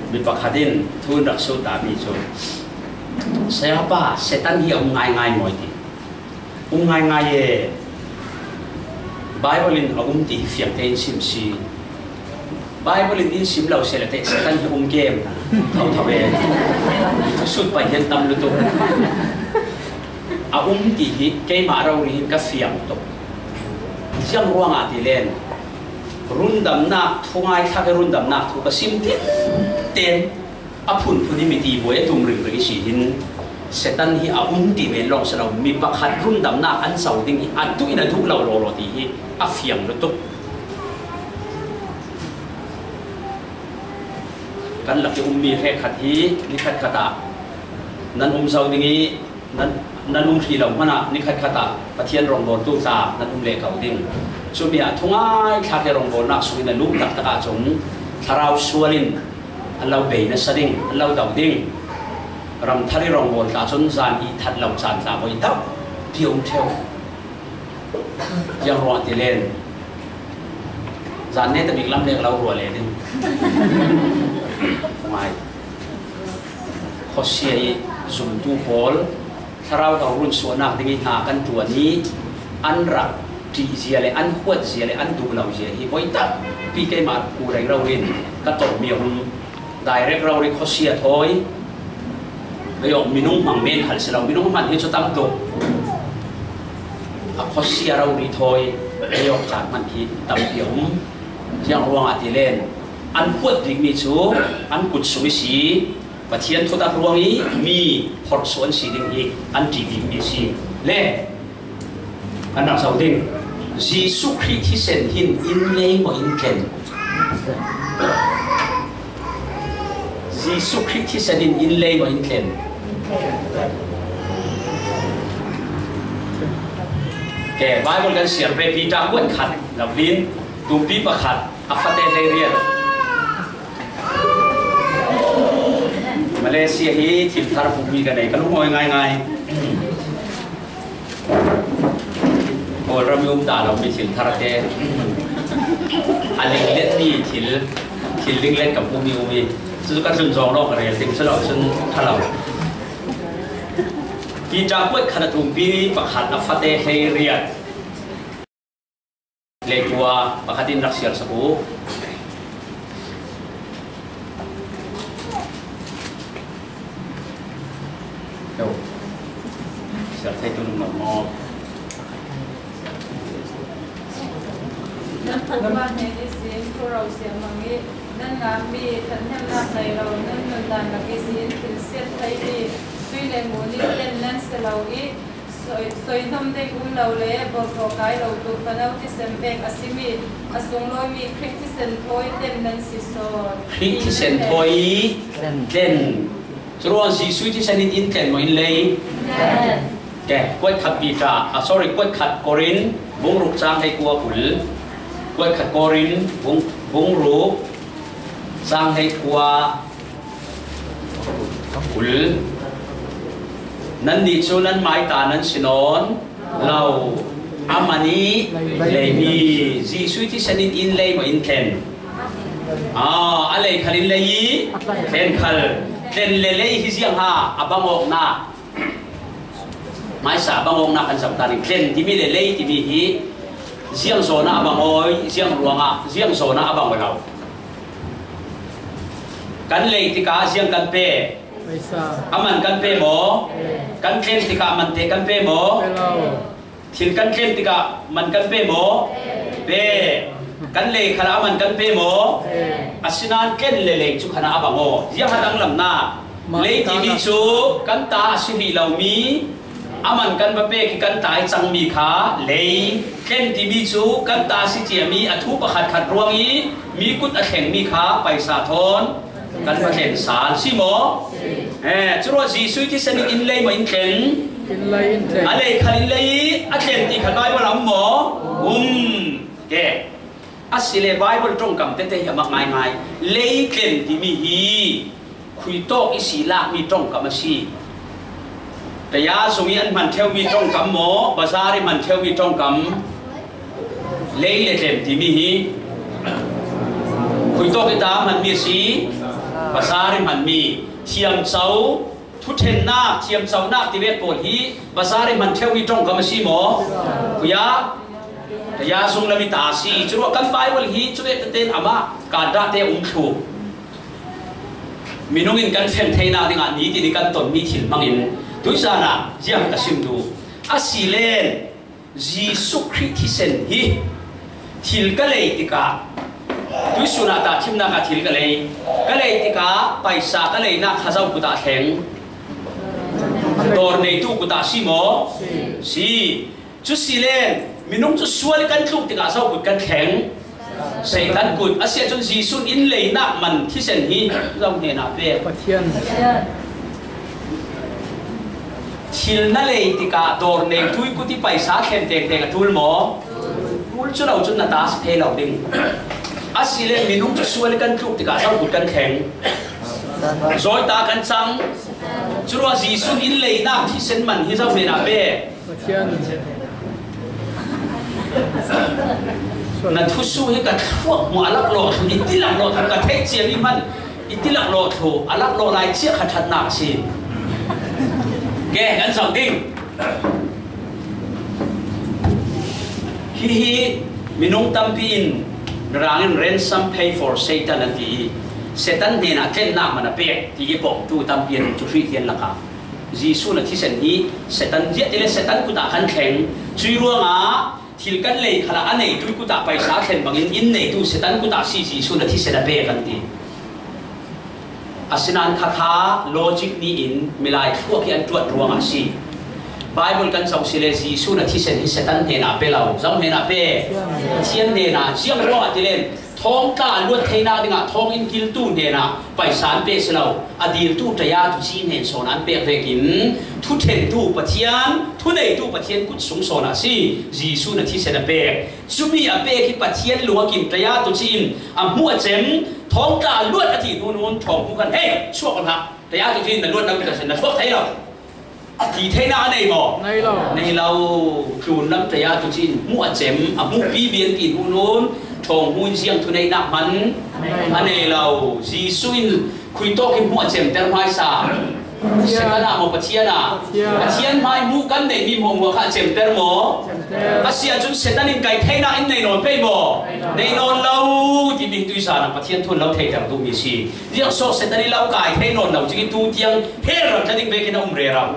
Mi pakhat in thu in rak sut dahmi cu, "Sayapa, Satan hi a um ngaingai maw?" ti. "Um ngaingai e. Bible in a um ti hi fiang tein sim si. Bible in in sim lo si le teh Satan hi a um kem. Thotho e. Thusut pai hian tam lutuk. A um ti hi keimah rori hin ka fiang tuk. Ziang ruangah ti len, rundamnak, thungai thlak i rundamnak thu ka sim tin ten, a phunphun i miti buai a tum ringring i si hin, Satan hi a um ti men lawng si lo, mi pakhat rundamnak an co ding hi a duh in a duh lo lawlaw ti hi a fiang lutuk. Kan lak i ummi hrekkhat hi nikhat khat ah nan um zo ding i nan, nan um hrih lo hmanah nikhat khat ah Pathian rawngbawltu tla nan um leh ko ding. Cumi ah thungai thlak i rawngbawlnak sungin a lum taktak ahcun thlarau sual in an lo bei nasa ding, an lo do ding. Ramthar i rawngbawl tla cun zan i that lo caan tla voi dau ti a um ṭheu. Ziang ruang ti len. Zan ne tabik lam lek lo rua le ding. Ngai. Khuasia i zumtu pawl, thlarau to run suahnak ding i hna kan ṭuan i an rak ṭih zia le an huat zia le an duh lo zia hi voi takpi keimah ku reng rori in ka tawpmi a um. Direct rori khuasia thawi, ei awk minung hmang men hal si lo, minung hman hi cu tam tuk. A khuasia rori thawi, ei awk caan hman hi tampi a um. Ziang ruangah ti len, an huat bikmi cu an kut sung i si, Pathian thutak ruang i mi phorhsuah an si ding hi an ṭih bikmi a si. Le, kan rak zoh ding. Jesuh Khrih thisen hin inn lei maw inn tlen? Jesuh Khrih thisen hin inn lei maw inn tlen? Ke, Bible kan siar ve, Peter kuat khat lo hin, tumpi pakhat, a fate hleiriat. Malaysia hi thil thar pummi ka nei, ka lungawih ngaingai. Kawlram i um ta lo mi thil thar te. A linglet mi thil, thil linglet ka pummi um i. Cu ka tlun zawng lawng ka rel ding cu lo cun ṭha lo. Peter kuat khat a tumpi pakhat a fate hleiriat. Leitua pakhatin rak siar sak uh. Yo. Siar thei tu nung maw. Nan khat pa hnen ihsin thuro siam ang i, nan ngakmi ṭhathnemnak nei lo, nan nundan lak ihsin thil siat theimi sui le mu nih tlen nan si lo i, soi, soihnawm ding um lo le bawlthawh kai lo tuk fano thisen pek a simi a sunglawimi Khrih thisen thawi tlen nan si sawn. Khrih thisen thawi tlen. Curuang Jesuh thisen in in tlen maw in lei? Tlen. Ke, kuat khat Peter, ah, sorry, kuat khat Korin, bung ruk cang hei kua kul. Kuat khat Korin, bung, bung ruk cang hei kua kul. Nannih cu nan maita nan si nawn lo. Amah nih leimi. Jesuh thisen in in lei maw in tlen? Ah, a lei khal in lei i tlen khal. Tlen le lei hi ziang ha a bang awknak. Hmaisa bang awknak kan zoh ta ding. Tlen timi le lei timi hi ziang zawnah a bang aw i, ziang ruangah, ziang zawnah a bang aw lo. Kan lei tikah ziang kan pe? A man kan pe maw? Kan tlen tikah man te kan pe maw? Thil kan tlen tikah man kan pe maw? Pe. Kan lei khalah a man kan pe maw? Asinain tlen le lei cu khan a bang aw. Ziang a danglamnak. Lei timi cu kan ta a si rih lomi, a man kan va pek i kan ta i cangmi kha lei. Tlen timi cu kan ta a si ciami a thu pakhatkhat ruang i mi kut a thlengmi kha paisa thawn kan va tlen sal si maw? Eh, curuah Jesuh thisen in in lei maw in tlen? In lei in tlen. A lei khal in lei i a tlen ti kha Bible ah um maw? Um. Ke. Asile Bible ṭongkam tete hi a mak ngaingai. Lei tlen timi hi khuitawk ihsi lakmi ṭongkam a si. Taya zung i an hman ṭheumi ṭongkam maw, bazar i hman ṭheumi ṭongkam? Lei le tlen timi hi khuitawk i ta hmanmi a si, bazar i hmanmi. Thiamco, thuṭhennak, thiamconak tivek pawl hi bazar i hman ṭheumi ṭongkam a si maw? Khuia, taya zung lam i ta a si. Curuah kan Bible hi cuvek tete in amah kan dahte a um thlu. Minung in kan fem theinak dingah nitin i kan tonmi thil hmangin tuizan ah ziang ka sim duh. Asile Jesuh Khrih thisen hi thil ka lei tikah, tuisun ah tahṭhimnak ah thil ka lei, ka lei tikah paisa ka leinak kha zo kut ah thleng? Dawr neitu kut ah si maw? Si. Cu si len, minung cu sual i kan tluk tikah zo kut kan thleng? Satan kut. A si ahcun Jesuh in leinak man thisen hi zo hnenah pek. Pathian. Thil na lei tikah dawr neitu i kut i paisa thlen tengteng a ṭul maw? Ṭul cu lo cun na ta a si thei lo ding. A si len, minung cu sual i kan tluk tikah zo kut kan thleng? Zawita kan cang. Curuah Jesuh in leinak thisen man hi zo hnenah pek. Pathian. Na thusuh hi ka thluak hmuh a laklawh thlu, i ti laklawh thlu, ka theih ciami hman i ti laklawh thlu, a laklawh lai cia kha ṭhatnak a si. Ke, kan zoh ding. Hihi minung tampi in rang in ransom pay for Satan an ti i, Satan hnenah tlennak man a pek ti i pawngtu tampi an um cu Khrih lakah. Jesuh na thisen hi Satan ziah ti le Satan kut ah kan thleng. Cui ruangah thil kan lei khalah a neitu kut ah paisa a thlen bangin in neitu Satan kut ah si Jesuh na thisen a pek an ti. Asinain khakha logic ni in milai thluak hi an ṭuat ruangah si. Bible kan zoh si le Jesuh na thisen hi Satan hnenah pe lo, zo hnenah pe. Pathian hnenah, ziang ruangah ti len, thawngtla a luat theinak dingah thawnginn kiltu hnenah paisa an pek si lo, a diltu taya tuci hnen sawn an pek vekin thuṭhentu Pathian, thuneitu Pathian kut sung sawn ah si Jesuh na thisen a pek. Cumi a pek hi Pathian luakin taya tuci in a hmuh a cem, thawngtla a luat a ti hnu nun thawng hmu khan, "Hei, suak hlah, taya tuci in na luat lo, na suak thei lo." Ti theinak a nei maw? Nei lo. Nei lo. Tlunlam taya tuci in hmuh a cem, a hmuhpi bia an ti hnu nun thawng hmu in ziang thuneihnak hman a nei lo. Jesuh in khuitawk in hmuh a cemter hmaisa. Satan ah maw, Pathian ah? Pathian. Pathian hmai hmuh kan neihmi hmuahhmuah kha a cemter maw? A si ahcun Satan in kai theinak in nei nawn pei maw? Nei nawn lo timi tuisa na Pathian thu lo theiter duhmi si. Ziang sawh Satan in lo kai thei nawn lo cing i tu tiang hell ram tla ding vekin a um rero.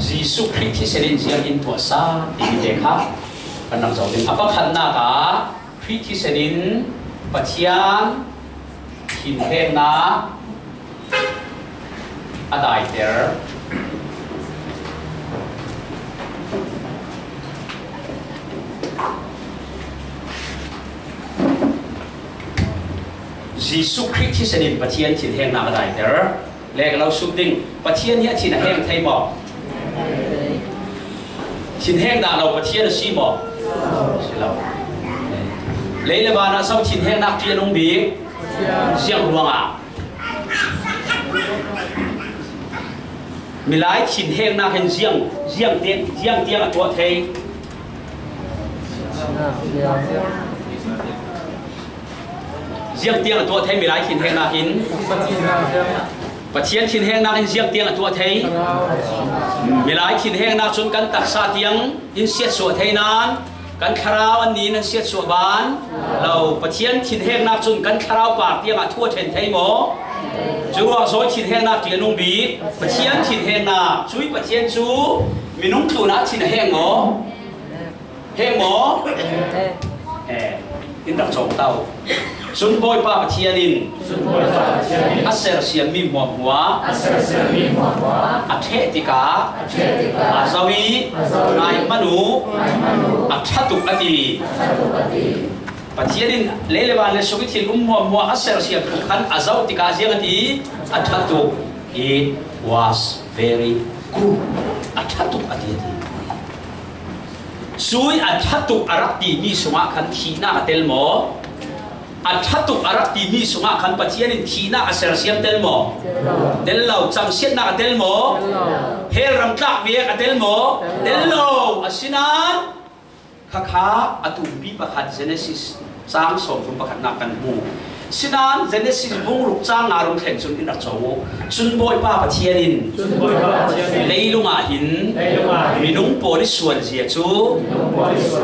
Jesuh Khrih thisen in ziang in tuahsa timi te kha kan rak zoh ding. A pakhatnak ah Khrih thisen in Pathian thinhengnak a daiter. Jesuh Khrih thisen in Pathian thinhengnak a daiter. Lek lo suk ding. Pathian hi a thin a heng thei maw? Thinheng dah lo Pathian a si maw? Si lo. Lei le van ah so thinhengnak ṭial um bik? Ziang ruangah? Milai thinhengnak in ziang, ziang tiang, ziang tiang a tuah thei. Ziang tiang a tuah thei milai thinhengnak in. Pathian thinhengnak in ziang tiang a tuah thei. Milai thinhengnak cun kan taksa tiang in siatsuah thei nain kan thlarau an ni in an siatsuah ban lo. Pathian thinhengnak cun kan thlarau par tiangah thu a ṭhen thei maw? Curuangah zawi thinhengnak ṭial um bik. Pathian thinhengnak, cui Pathian cu minung tlunah thin a heng maw? Heng maw? He, in rak cawng to. Cun Bawipa Pathian in a sersiammi hmuahhmuah a ṭheh tikah a zoh i ngai hmanh uh, a ṭha tuk a ti. Pathian in lei le van le sung i thil um hmuahhmuah a sersiam tuk khan a zoh tikah ziang a ti, a ṭha tuk. It was very good. A ṭha tuk a ti, a ti. Cui a ṭha tuk a rak timi sungah khan thihnak a tel maw? A ṭha tuk a rak timi sungah khan Pathian in thihnak a sersiam tel maw? Tel lo. Camsiatnak a tel maw? Hell ram tlak viak a tel maw? Tel lo. Asinain khakha a tumpi pakhat Genesis cang sawmthum pakhatnak kan hmu. Sinain Genesis bung ruk cang nga rung thlen cun in rak co u. Cun Bawipa Pathian in leilung ah hin minung pawl i sualzia cu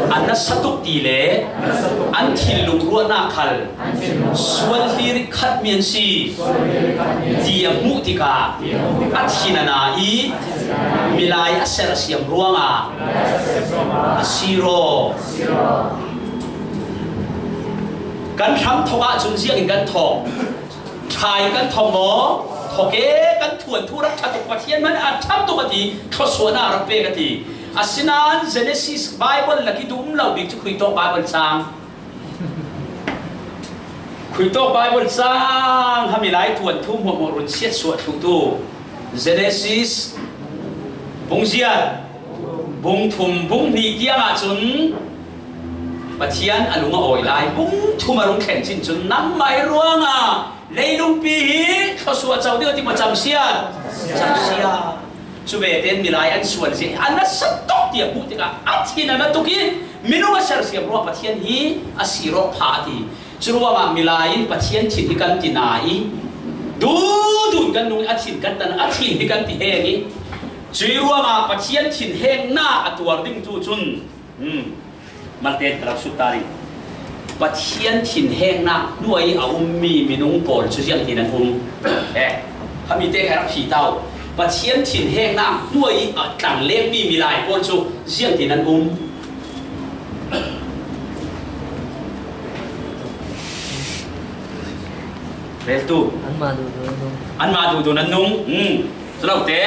a nasa tuk ti le an thinlung ruahnak khal sual hlir i khatmi an si ti a hmuh tikah a thin a na i milai a sersiam ruangah a si raw. Kan hram thok ahcun ziangin kan thok? Ṭha in kan thok maw? Thok e, kan thuanthu rak ṭha tuk, Pathian hmanh a ṭha tuk a ti, thluasuahnak a rak pek a ti. Asinain Genesis Bible lak i duh um lo bik cu Khuitawk Bible cang. Khuitawk Bible cang ha milai thuanthu hmuahhmuah run siatsuah thluhtu Genesis bung ziat, bung thum, bung hnih tiang ahcun Pathian a lung a awi lai. Bung thum a rung thlen cin cun nangmah ruangah leilungpi hi thluasuah co ding a ti maw? Camsiat. Camsiat. Cu ve tein milai an sual zia a nasa tuk tiah hmuh tikah a thin a na tuk i minung a sersiam ruangah Pathian hi a si rawh pha a ti. Curuangah milai in Pathian thin hi kan ti na i duhdun kan nung i a thin kan tan, a thin hi kan ti heng i cui ruangah Pathian thinhengnak a tuar ding tu cun, hmm, malte ka lo sut ta ding. Pathian thinhengnak hnuai a ummi minung pawl cu ziangtin an um? Eh, khami te kha rak phi ta u. Pathian thinhengnak hnuai a tlanglengmi milai pawl cu ziangtin an um? Reltu. Anmah duhduh an nung. Anmah duhduh an nung. Hmm. Culote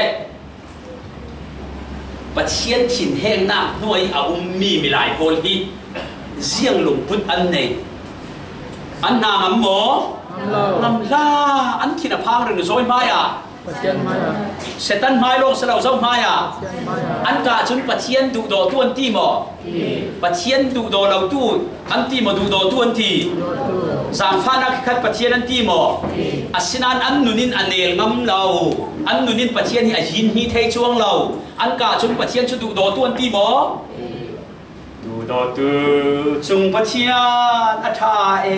Pathian thinhengnak hnuai a ummi milai pawl hi ziang lungput an nei? An hna ngam maw? Ngam lo. Ngam hlah. An thin a phang ringzawi hmai ah, Pathian hmai ah, Satan hmai lawng si lo zoh hmai ah, Pathian hmai ah, an kah cun Pathian duhdawtu an ti maw? Pathian duhdaw lotu an ti maw? Duhdawtu an ti. Zaangfahnak khat Pathian an ti maw? Asinain an nun in a nel ngam lo. An nun in Pathian hi a yin hni thei cuang lo. An kah cun Pathian cu duhdawtu an ti maw? Duhdawtu cung Pathian a ṭha e.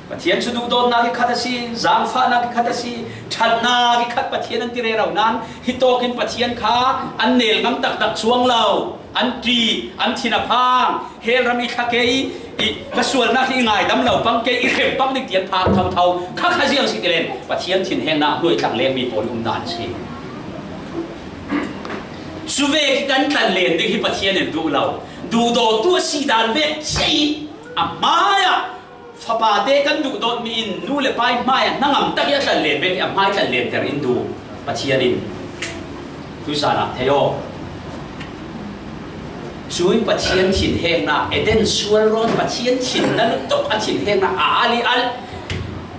Pathian cu duhdawtnak i khat a si, zaangfahnak i khat a si, ṭhatnak i khat Pathian an ti rero nain, hitawkin Pathian kha an nel ngam taktak cuang lo, an ṭih, an thin a phang, hell ram i thla kei, i ka sualnak hi i ngaidam lo pang kei, i hrem pang ding tian phang thotho, kha kha ziang si ti len, Pathian thinhengnak hnuai tlang lengmi pawl i um dan a si. Cu vek i kan tlan len ding hi Pathian in duh lo, duhdawtu a si dan vek cia i a hmaiah fapate kan duhdawtmi in nu le pa i hmaiah hnangam tak i a tlan len vek i a hmai tlan lenter in duh Pathian in tuizan ah thei aw. Cui Pathian thinhengnak Eden sual ruang Pathian thinna lutuk a thinhengnak a ali al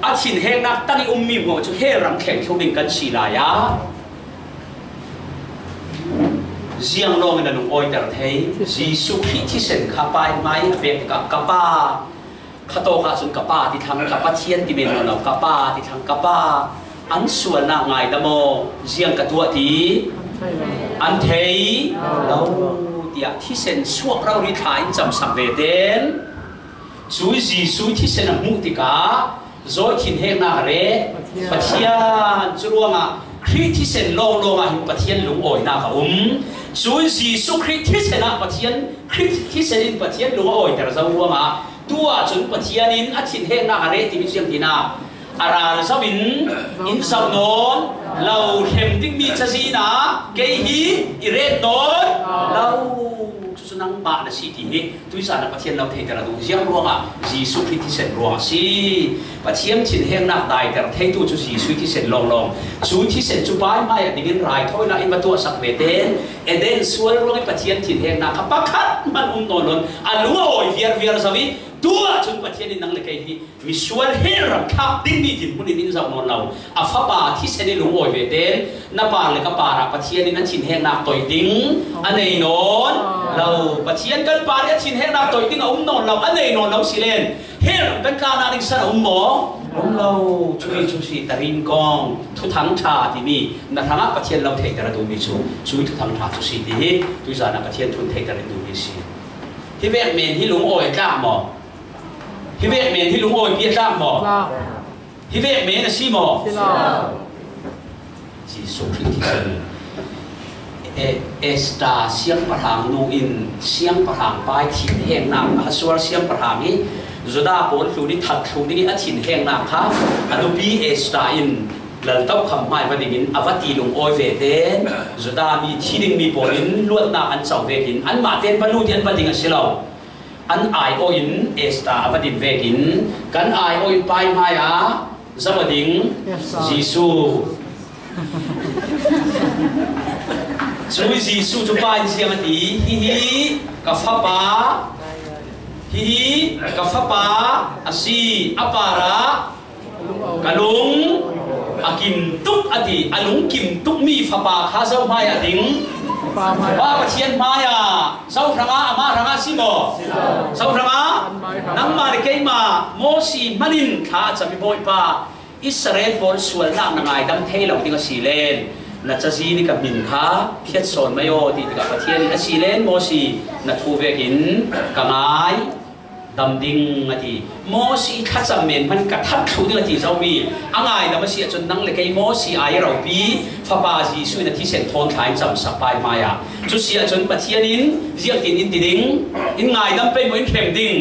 a thinhengnak tang i ummi hmuah cu hell ram thleng thlo ding kan si lai ah ziang lawngin a lungawiter thei. Jesuh Khrih thisen kha pa i hmai a pek tikah ka pa, khatawk ahcun ka pa ti thlang, ka Pathian ti men lo, ka pa ti thlang, ka pa, an sualnak ngaidam aw, ziang ka tuah ti an thei lo, tiah thisen suak rori thla in camsak ve ten. Cui Jesuh thisen a hmuh tikah zawi thinhengnak a reh Pathian cu ruangah Khrih thisen lawnglawng ah hin Pathian lungawinak a um. Cui Jesuh Khrih thisen ah Pathian, Khrih thisen in Pathian lung a awiter zo ruangah tu ahcun Pathian in a thinhengnak a reh timi ziang tinak a ral zoh in in zoh nawn lo, hrem dingmi cazin ah kei hi i ret nawn lo. Cucu nangmah na si ti hi tuizan ah Pathian lo theiter a duh ziang ruangah Jesuh Khrih thisen ruang a si. Pathian thinhengnak daiter theitu cu Jesuh thisen lawnglawng. Cu thisen cu pa i hmaiah dingin raithawinak in va tuahsak ve ten Eden sual ruangin Pathian thinhengnak kha pakhat hmanh um nawn lo, a lu a awi viarviar zo i tu ahcun Pathian in nang le kei hi misual hell ram thlak dingmi dinhmun in in zoh nawn lo. A fapa thisen i lungawi ve ten na par le ka par ah Pathian in a thinhengnak toih ding a nei nawn lo. Pathian kan par i a thinhengnak toih ding a um nawn lo, a nei nawn lo si len hell ram kan tlannak ding san a um maw? A um lo. Cumi cu si tarin kong thuthang ṭha timi na hrangah Pathian lo theiter a duhmi cu cumi thuthang ṭha cu si ti hi tuizan ah Pathian thun theiter in duhmi si. Hi vek men hi lungawi a tlak maw? Hi vek men hi lungawipi a tlak maw? Hi vek men a si maw? Si lo. Jesuh Khrih thisen. E, Esther siangpahrang nu in siangpahrang pa i thinhengnak, Ahasuar siangpahrang i Judah pawl hlun i that thluh ding i a thinhengnak kha a nupi Esther in lal tokham hmai va dingin a va ti lungawi ve ten Judah mi thi dingmi pawl in luatnak an co vekin anmah ten va lut i an va ding a si lo. An aiawh in Esther a va din vekin kan aiawh in pa i hmaiah zoh a ding Jesuh. Cui Jesuh cu pa in ziang a ti, hihi ka fapa, hihi ka fapa a si, a parah ka lung a kim tuk a ti. A lung kim tukmi fapa kha zo hmaiah ding? Pa Pathian hmaiah. Zo hrangah, amah hrangah si maw? Zo hrangah nangmah le keimah Mosi hmanin thla a cam i Bawipa, Israel pawl sualnak na ngaidam thei lo ding a si len na cazi nih ka hmin kha phiat sawn mai aw ti tikah Pathian in a si len Mosi na thu vekin ka ngai dam ding a ti. Mosi thlacam men hman ka that thluh ding a ti zomi a ngaidam a si ahcun nang le kei Mosi ai ropi fapa Jesuh in a thisen thawn thla in camsak pa i hmaiah. Cu si ahcun Pathian in ziangtin in ti ding, in ngaidam pei maw, in hrem ding?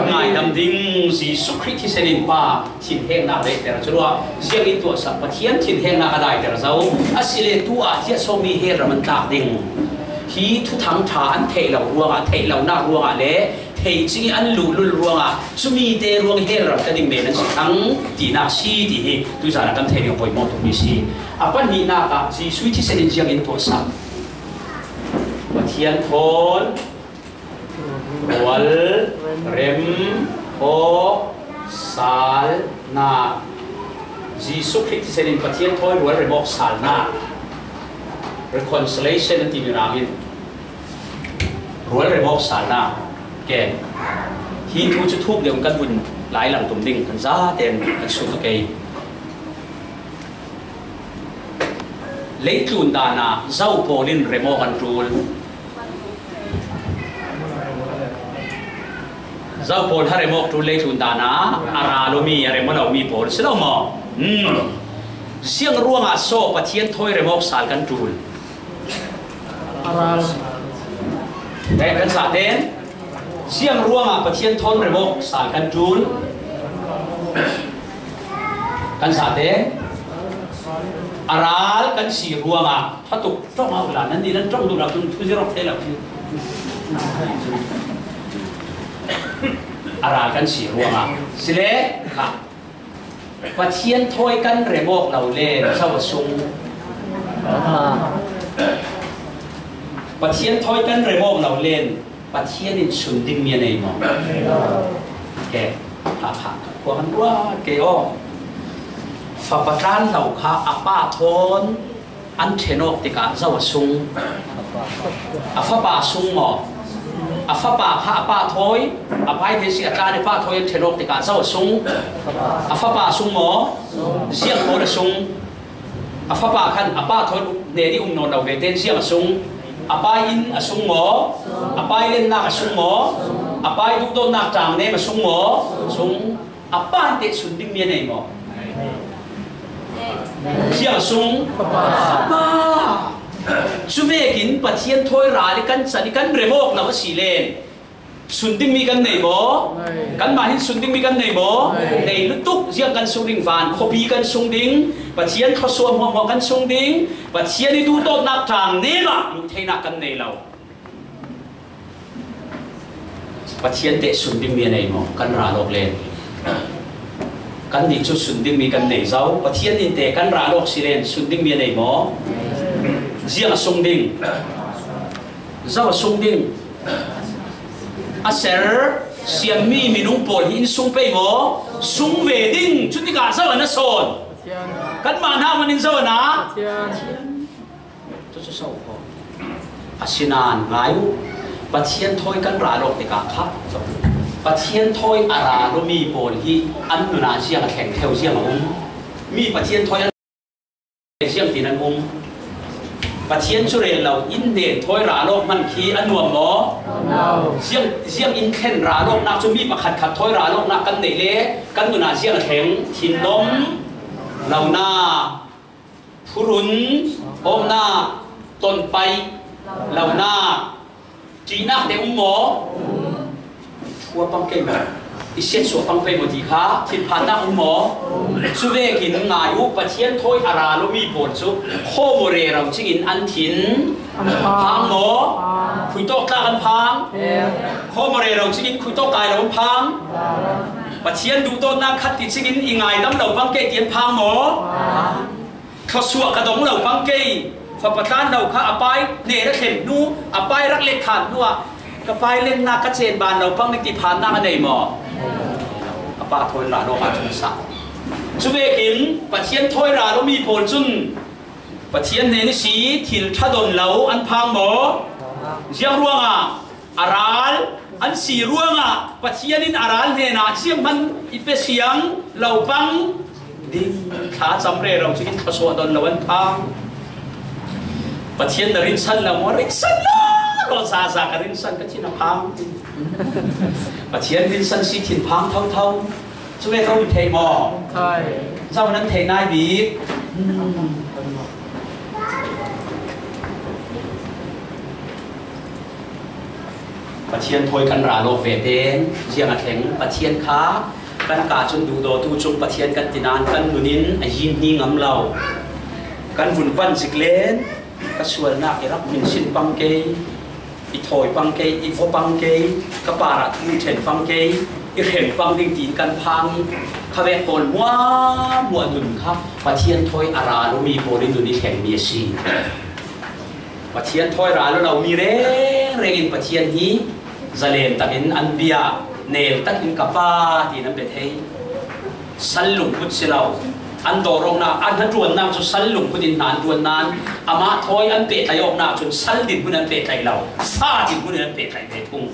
Ngaidam ding. Jesuh Khrih thisen in pa thinhengnak daiter cu ruah ziang in tuahsak Pathian thinhengnak a daiter zo a si le tu ah ciah sawmi hell ram an tlak ding. Hi thuthang ṭha an theih lo ruangah, theih lonak ruangah le theih cing i an luhlul ruangah cumi te ruang hell ram ka ding men an si thang tinak si ti hi tuizan ah kan thei ding a poimawh tukmi si. A pahnihnak ah Jesuh thisen in ziang in tuahsak Pathian thawn rual rem haw salnak. Jesuh Khrih thisen in Pathian thawi rual rem awk salnak, reconciliation an timi rangin rual rem awk salnak. Ken hi thu cu thuk deuh kan vun lai lang tum ding kan zaten kan sut a kei. Leitlun dan ah zo pawl in rem awk an ṭul. Zo pawl ha remawk tul lei tlun dan a, a ral aw mi, a rem aw lo mi pawl si lo maw? Hmm. Ziang ruangah saw Pathian thawi remawk sal kan tul? A ral. Te kan sa ten, ziang ruangah Pathian thawn remawk sal kan tul? Kan sa ten, a ral kan si ruangah. Tha tuk ṭawng a ula nan ni nan ṭawng duh lo, tun thu zia rawk thei lo. A ral kan si ruangah si le kha. Pathian thawi kan remawk lo len zo a sung? Pathian thawi kan remawk lo len Pathian in sun ding mi a nei maw? Ke, ha, ha, kua kan rua ke aw. Fapa tlan lo kha a pa thawn an ṭhen awk tikah zo a sung? A fapa sung maw? A fapa kha a pa thawi, a pai thei si a tlan a pa thawi an ṭhen awk tikah zo a sung? A fapa sung maw? Ziang pawl a sung? A fapa khan a pa thawn hnen i um nawn lo ve ten ziang a sung? A pai inn a sung maw? A pai lennak a sung maw? A pai duhdawtnak ṭang nem a sung maw? Sung. A pa in teh sun ding mi a nei maw? Ziang a sung? Fapa. Cuvekin Pathian thawi ral i kan chan i kan remawk lo a si len sun ding mi kan nei maw? Nei. Kanmah hin sun ding mi kan nei maw? Nei. Nei lutuk, ziang kan sung ding? Van khuapi kan sung ding, Pathian thluasuah hmuahhmuah kan sung ding, Pathian i duhdawtnak ṭang nemah luh theinak kan nei lo. Pathian teh sun ding mi a nei maw? Kan ral awk len. Kannih cu sun ding mi kan nei zo. Pathian in teh kan ral awk si len sun ding mi a nei maw? Ziang a sung ding? Zo a sung ding? A ser siammi minung pawl hi in sung pei maw? Sung ve ding. Cutikah zo a na sawn? Kanmah hna man in zo a na? Cucu so ko. Asinain ngai uh, Pathian thawi kan ral awk tikah kha Pathian thawi a ral aw mi pawl hi an nun ah ziang a thleng theu, ziang a um? Mi Pathian thawi an ziang tin an um? Pathian cu rel lo in hnen thawi ral awk hman khi a nuam maw? Ziang, ziang in thlen ral awknak cu mi pakhat khat thawi ral awknak kan neih le kan nun ah ziang a thleng? Thinlom, lonak, phurun, awknak, tonpai, lonak, ṭihnak te um maw? Thua pang kei maw? I siatsuah pang pei maw ti kha thinphannak um maw? Cuvekin ngai uh, Pathian thawi a ral aw mi pawl cu khawm aw rero cingin an thin an phang maw? Khuitawk tlak an phang? Khawm aw rero cingin khuitawk kai lo an phang? Pathian duhdawtnak khat ti cingin i ngaidam lo pang kei ti an phang maw? Thluasuah ka dong lo pang kei, fapa tlan lo kha a pai hnen a thlen hnu, a pai rak let khan hnu ah ka pai lennak ka cen ban lo pang ding ti phannak a nei maw? A pa thawi ral awk ahcun a sa. Cuvekin Pathian thawi ral aw mi pawl cun Pathian hnen i si thil ṭha don lo an phang maw? Ziang ruangah? A ral an si ruangah Pathian in a ral hnenah zianghman i pe siang lo pang ding, thlacam rero cingin thluasuah don lo an phang. Pathian na rinsan lo maw? Rinsan lo, lo zaza ka rinsan ka thin a phang. Pathian rinsan si thin phang thotho. Cu ve ka um thei maw? Um thei. Zo nan thei nai bik. Pathian thawi kan ral awk ve tein ziang a thleng? Pathian kha kan ka cun duhdawtu cung Pathian kan ti nain kan nun in a yinhni ngam lo. Kan vun pan zik len, ka sualnak i rak min sin pang kei, i thawi pang kei, i vua pang kei, ka parah thu i ṭhen pang kei, i hrem pang ding tiin kan phang i khavek pawl hmuahhmuah nun kha Pathian thawi a ral aw mi pawl in nun i thlengmi a si. Pathian thawi ral aw lo mi rengreng in Pathian hi zalen takin an bia, nel takin ka pa tiin an pe thei. Sal lungput si lo. An dawrawknak, an hnaṭuannak cu sal lungput in hna an ṭuan nain amah thawi an pehtlaih awknak cun sal dinhmun an pehtlaih lo, fa dinhmun in an pehtlaih ve thung.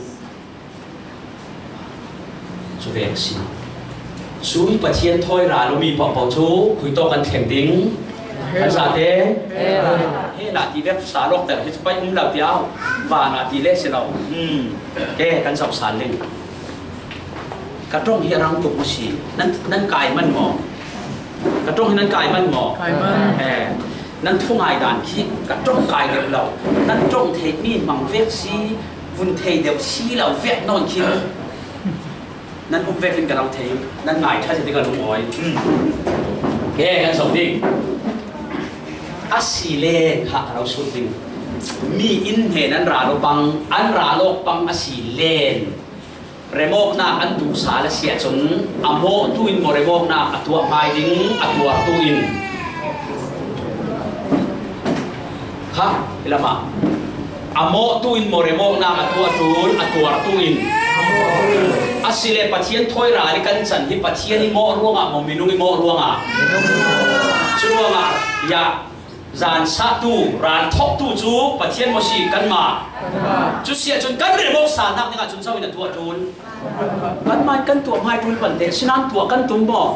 Cu ve a si. Cun Pathian thawi ral aw mi pohpoh cu khuitawk kan thleng ding? Kan zate? Hell ah ti vek sa lawkter hi cu paih um lo tiah van ah ti le si lo. Hmm. Ke kan zoh sal ding. Ka ṭong hi a rang tuk maw si? Nan, nan kai man maw? Ka ṭong hi nan kai man maw? Kai man. Eh, nan thu ngai dan khi ka ṭong kai deuh lo. Nan ṭong thei mi hmang vek si, vun thei deuh si lo vek nawn khin. Nan um vekin ka lo thei, nan ngai ṭha si ti ka lungawi. Ke, kan sawm ding. A si len kha ka lo sut ding. Mi in hnen an ral awk pang, an ral awk pang a si len. Remawknak an duh sal a si ahcun, a mawhtu in maw remawknak a tuah hmai ding, a tuartu in. Kha, hi lamah. A mawhtu in maw remawknak a tuah ṭul, a tuartu in. Asile Pathian thawi ral i kan can hi Pathian i mawh ruangah maw, minung i mawh ruangah? Cu ruangah, ya, zan sahtu, ral thawktu cu Pathian maw si kanmah? Cu si ahcun kan remawk salnak dingah cun zo in a tuah ṭul. Kanmah in kan tuah hmai ṭul pante, asinain tuah kan tum maw?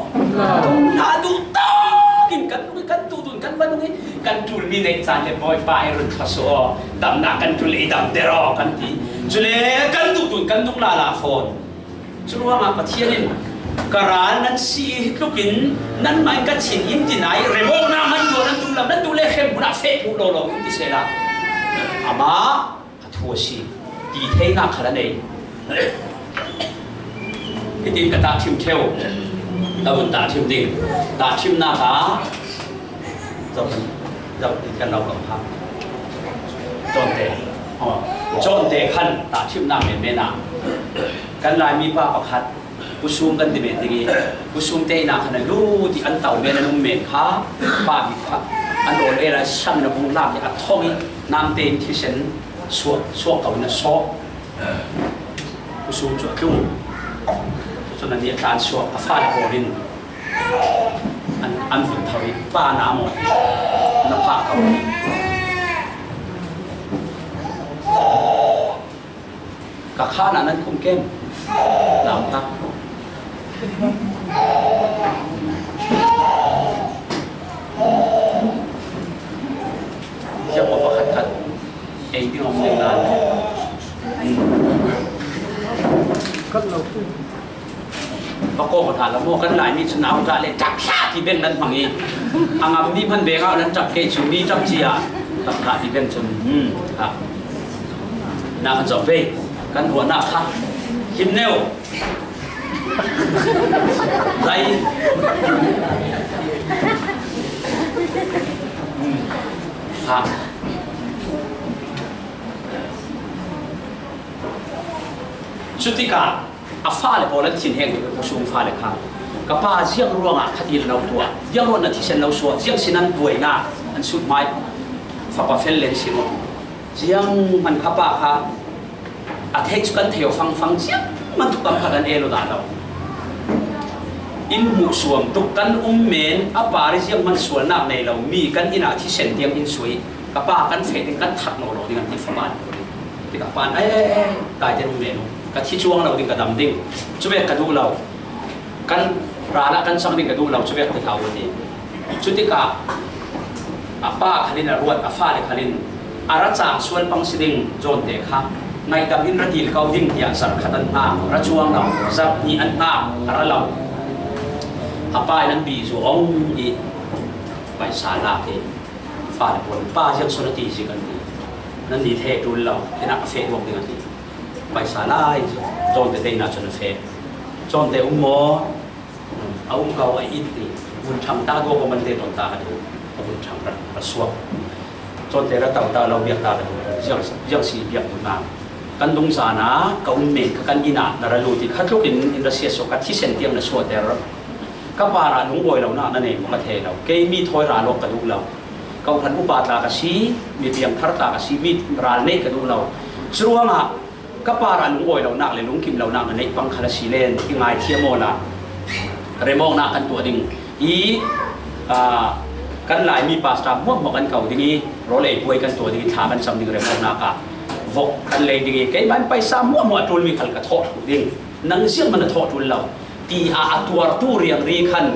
Tum hna duh takin kan tum i kan tuh tun kan van ung i kan ṭulmi neih caan le Bawipa i run thluasuah aw, damnak kan ṭul i damter aw kan ti. Cule kan tuh tun kan nung lala fawn. Cu ruangah Pathian in ka ral nan si i hi tlukin nanmah in ka thin in ti nai, remawknak nan tuah nan tum lo, nan duh le hrem hmun ah feh hmuh law law in ti sehla. Amah a thu a si ti theinak khal a nei. Hitin ka tahṭhim ṭheu, ka vun tahṭhim ding. Tahṭhimnak ah zoh kan, zoh kan lo lo kha. Cawnte, aw, Cawnte khan tahṭhimnak menmen ah kan Laimi pa pakhat Pu Sum kan ti men ding i, Pu Sum te inn ah khan a lut i an to men, an um men kha, pa bik kha an rawl el a, sam in a vung lak i a thong i, namte in thisen suak, suak ko in a sawh. Pu Sum cu a tlung. Cun a nih a tlan suak, a fale pawl in an, an vun tho i, pa na maw, na phah ko. Ka khan ah nan khum kem. Lam kha. Ziah maw pakhat khat ei ding a um ding nan. Kan lo. Va kawk hna la maw, kan Laimi cu nau ṭah le ṭap hlah ti beng nan hmang i, a ngammi hman beng ah nan ṭap ke cu mi ṭap cia ṭap hlah ti beng cun, hmm, ha. Na kan zoh ve, kan ruahnak kha him neu. Zai. Hmm. Ha. Cutikah a fale pawl an thinheng ding, Pu Sum fale kha, ka pa ziang ruangah kha dil lo tuah, ziang ruangah thisen lo suah, ziang sin an buainak an sut hmai, fapa fel len si maw? Ziang hman kha pa kha a theih cu kan thei aw fangfang, ziang hman thukam kha kan el aw dah lo. In hmuh suam tuk kan um men, a pa ri ziang hman sualnak nei lo mi kan inn ah thisen tiang in sui, ka pa kan feh ding, kan that nawn lo ding an ti fapa an ti. Tikah pa in, "Ai, ai, ai, tai te um ve nu, ka thi cuang lo ding, ka dam ding, cu vek ka duh lo, kan ral ah kan cang ding ka duh lo, cu vek ti hlah u," a ti. Cutikah a pa khal in a ruat, a fale khal in, "A ra cang sual pang si ding, Cawnte kha ngaihdam in ra dil ko ding," tiah zarh khat an hngak, ra cuang lo, zarh hnih an hngak, a ra lo. A pa in an bih zuang i paisa lak i, fale pawl in, "Pa ziang sual a ti zik," an ti. "Nan ni thei ṭul lo, hinah ka feh duak ding," a ti. Paisa lai, Cawnte te inn ah cun a feh. "Cawnte um maw?" "A um ko, a it," ti. "Vun ṭhang ta duak ko, man te ton ta ka duh. A vun ṭhang ra, ra suak. Cawnte ra to ta lo, biak ta ka duh. Ziang, ziang si biak duh na. Kan dungzan ah ka um men kha, kan inn ah na ra lut i kha tlukin in ra siatsuah, ka thisen tiang na suahter. Ka par ah lungawi lonak na nei maw ka thei lo. Kei mi thawi ral awk ka duh lo. Kawhhran upa tla ka si, mi piangthar tla ka si, mi ral neih ka duh lo. Curuangah ka par ah lungawi lonak le lungkim lonak na neih pang khal a si len i ngaithiam awla remawknak kan tuah ding i, aa, kan Laimi pastor hmuahhmuah kan ko ding i, rawl ei buai kan tuah ding i, thla kan cam ding remawknak ah vok kan lei ding i, keimah in paisa hmuahhmuah a ṭulmi khal ka thawh thluh ding, nang ziangman a thawh ṭul lo. Tiah a tuartu riangri khan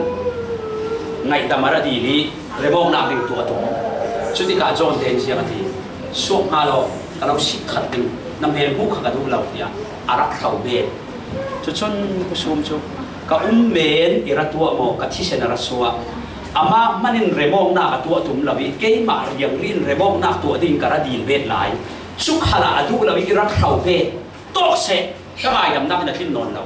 ngaihdam a ra dil i remawknak ding tuah a tum. Cutikah Cawnte in ziang a ti, "Suak hnga law, ka lo sik khat ding, na hmel hmuh kha ka duh lo," tiah a rak hlo bet. Cucun Pu Sum cu, "Ka um men i ra tuah maw, ka thisen a ra suah. Amah hmanin remawknak a tuah tum lo i, keimah riangri in remawknak tuah ding ka ra dil bet lai. Cu khalah a duh lo i, i rak hro bet. Tawk seh, ka ngaidamnak in a tlin nawn lo."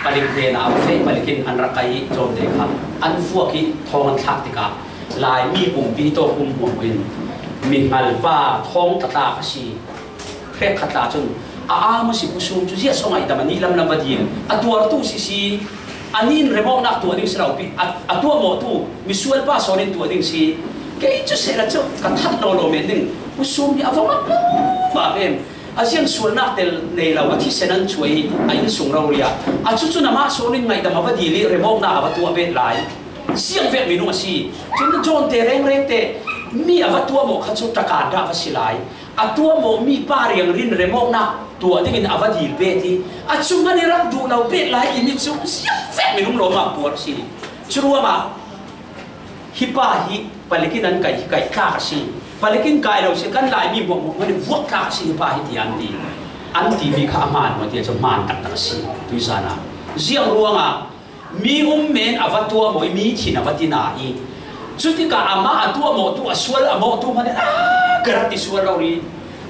Palik hnenah a feh, palik in an rak kai i John te kha an vuak i thawng an thlak tikah Laimi pumpi tawk um hmuahhmuah in, "Mihngalpa thawngtla tlak a si. Hrekkhat tla cun a am a si, Pu Sum cu ziah so ngaidam a nih lamlam va dil. A tuartu sisi, a nih in remawknak tuah ding si lo pi, a, a tuahmawhtu misualpa sawn in tuah ding si. Kei cu sehla cu ka that lawlaw men ding. Pu Sum hi a va mak lo mah men. A ziang sualnak tel nei lo, a thisen an cuai i a innsung rori ah. A cucun amah sawn in ngaidam a va dil i remawknak a va tuah bet lai. Ziangvek minung a si. Cun John te rengreng te mi a va tuahmawh kha cu takan dah va si lai. A tuahmawh mi pa riangri in remawknak tuah dingin a va dil bet i, a cu hmanh i rak duh lo bet lai timi cu ziangvek minung lawmam puar a si. Curuangah hi pa hi palik in an kai hi kai tlak a si. Palik in kai lo si, kan Laimi hmuahhmuah hmanh in vuak tlak a si hi pa hi, tiah an ti. An timi kha a hmaan maw tiah cu hmaan taktak a si. Tuizan ah ziang ruangah mi um men a va tuah maw i, mi thin a va ti hna i, cutikah amah a tuahmawhtu, a sual a mawhtu hmanh in, "Ah, ka rak ti sual lo rih.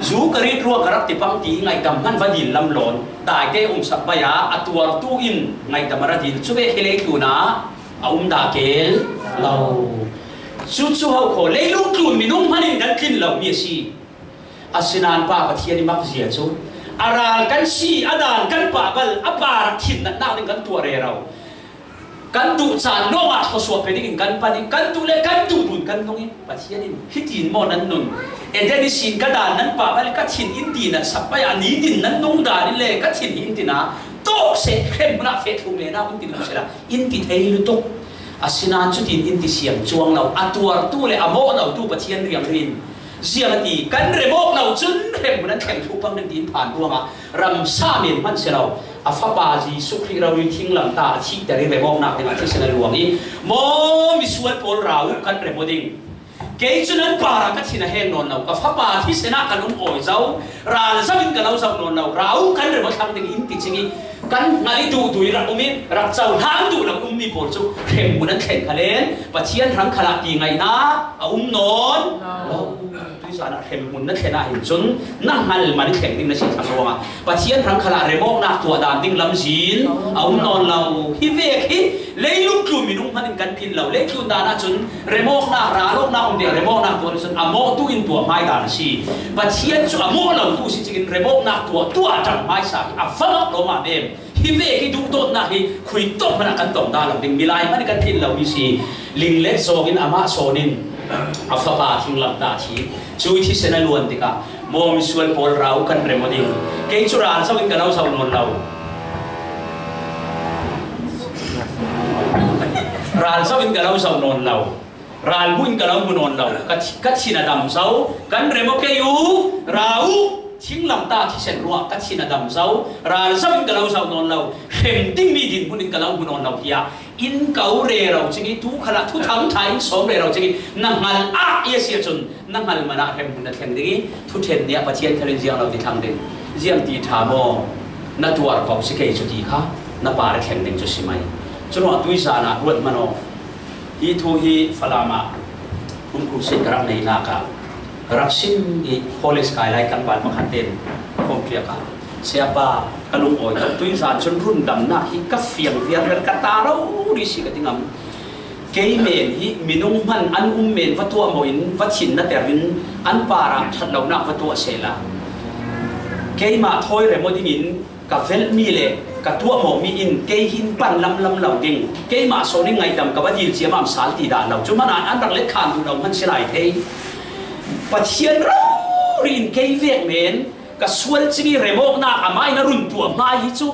Zu ka rit ruang ka rak ti pang," ti i ngaidam hmanh va dil lam lawn. Daite umsak pai ah a tuartu in ngaidam a ra dil. Cu ve khi leitlun ah a um dah kel lo. Cucu ho kho, leilung tlun minung hmanh in kan tlin lomi a si. Asinain Pa Pathian i makzia cu a ral kan si, a dan kan pah bal, a Pa rak thin natnak ding kan tuah rero. Kan duh caan lawngah thluasuah pe dingin kan pan i, kan duh le kan duh dun kan nung i, Pathian in, "Hitin maw nan nun? Eden ihsin ka dan nan pah bal, ka thin in ti nan sak pai ah, nitin nan nung dan in le ka thin hi in ti na, tawk seh, hremhmun ah feh thum le na un ti lo sehla, in ti thei lutuk." Asinain cutin in ti siang cuang lo, a tuartu le a mawh lotu Pathian riangri in, ziang a ti, kan remawk lo cun hremhmun an thleng thluh pang ding tiin phan ruangah ramsa men hmanh si lo. A Fapa Jesuh Khrih rori thinglamtah a thihter i remawknak dingah thisen a luang i, "Maw misual pawl, ra uh, kan rem aw ding. Kei cu nan parah ka thin a heng nawn lo, ka Fapa thisen ah ka lungawi zo, ral zo in ka lo zoh nawn lo, ra uh, kan rem aw thlang ding," in ti cing i, kan hngalh i duhduh i rak um i, rak cohlan duh lo ummi pawl cu hremhmun an thlen kha len, Pathian hrang khalah ti ngaihnak a um nawn lo. Tuizan ah hremhmun na thlen ah hin cun na hngal man i thleng ding na si thlang ruangah Pathian hrang khalah remawknak tuah dan ding lamzin a um nawn lo. Hi vek hi leilung tlun minung hmanh in kan tlin lo. Leitlun dan ahcun remawknak, ralawknak um tiah remawknak tuah cun a mawhtu in tuah hmai dan a si. Pathian cu a mawh lotu si cingin remawknak tuah, tuah a ṭang hmaisa hi a va mak lawmam em. Hi vek hi duhdawtnak hi khui tawk hmanh ah kan tong dah lo ding. Milai hmanh in kan tlin lomi si. Linglet zawng in amah sawn in a Fapa thinglamtah a thi. Cu thisen a luan tikah, "Maw misual pawl, ra uh, kan rem aw ding. Kei cu ral zo in ka lo zoh nawn lo. Ral zo in ka lo zoh nawn lo. Ral hmu in ka lo hmu nawn lo. Ka thi-, ka thin a dam zo. Kan rem aw kei uh. Ra uh. Thinglamtah thisen ruah ka thin a dam zo. Ral zo in ka lo zoh nawn lo. Hrem dingmi dinhmun in ka lo hmu nawn lo," tiah in ko rero cing i, tu khalah thuthang ṭha in sawm rero cing i, na hngal ah i a si ahcun na hngal man ah hremhmun na thleng ding i, thuṭhen ni ah Pathian thar in ziang lo ti thlang ding. Ziang ti ṭha maw? Na tuar ko si kei cu ti kha na par i thleng ding cu si mai. Curuangah tuizan ah ruat hmanh aw. Hi thu hi Falam ah kum kul si ka rak neihnak ah ka rak sim i, college kai lai tlangval pakhat tein phone ṭiak ah, "Sayapa, ka lungawi tuk. Tuizan cun rundamnak hi ka fiang viar viar, ka ta rori si ka ti ngam. Kei men hi minung hmanh an um men va tuah maw in va thin na ter in an parah ṭhat lonak va tuah sehla, keimah thawi rem aw dingin ka velhmi le ka tuahmawhmi in kei hin pan lamlam lo ding. Keimah sawn in ngaihdam ka va dil ciammam sal ti dah lo. Cu hmanh ah an rak let khan duh lo hmanh si lai thei. Pathian rori in kei vek men ka sual cing i remawknak amah in a run tuah hmai hi cu.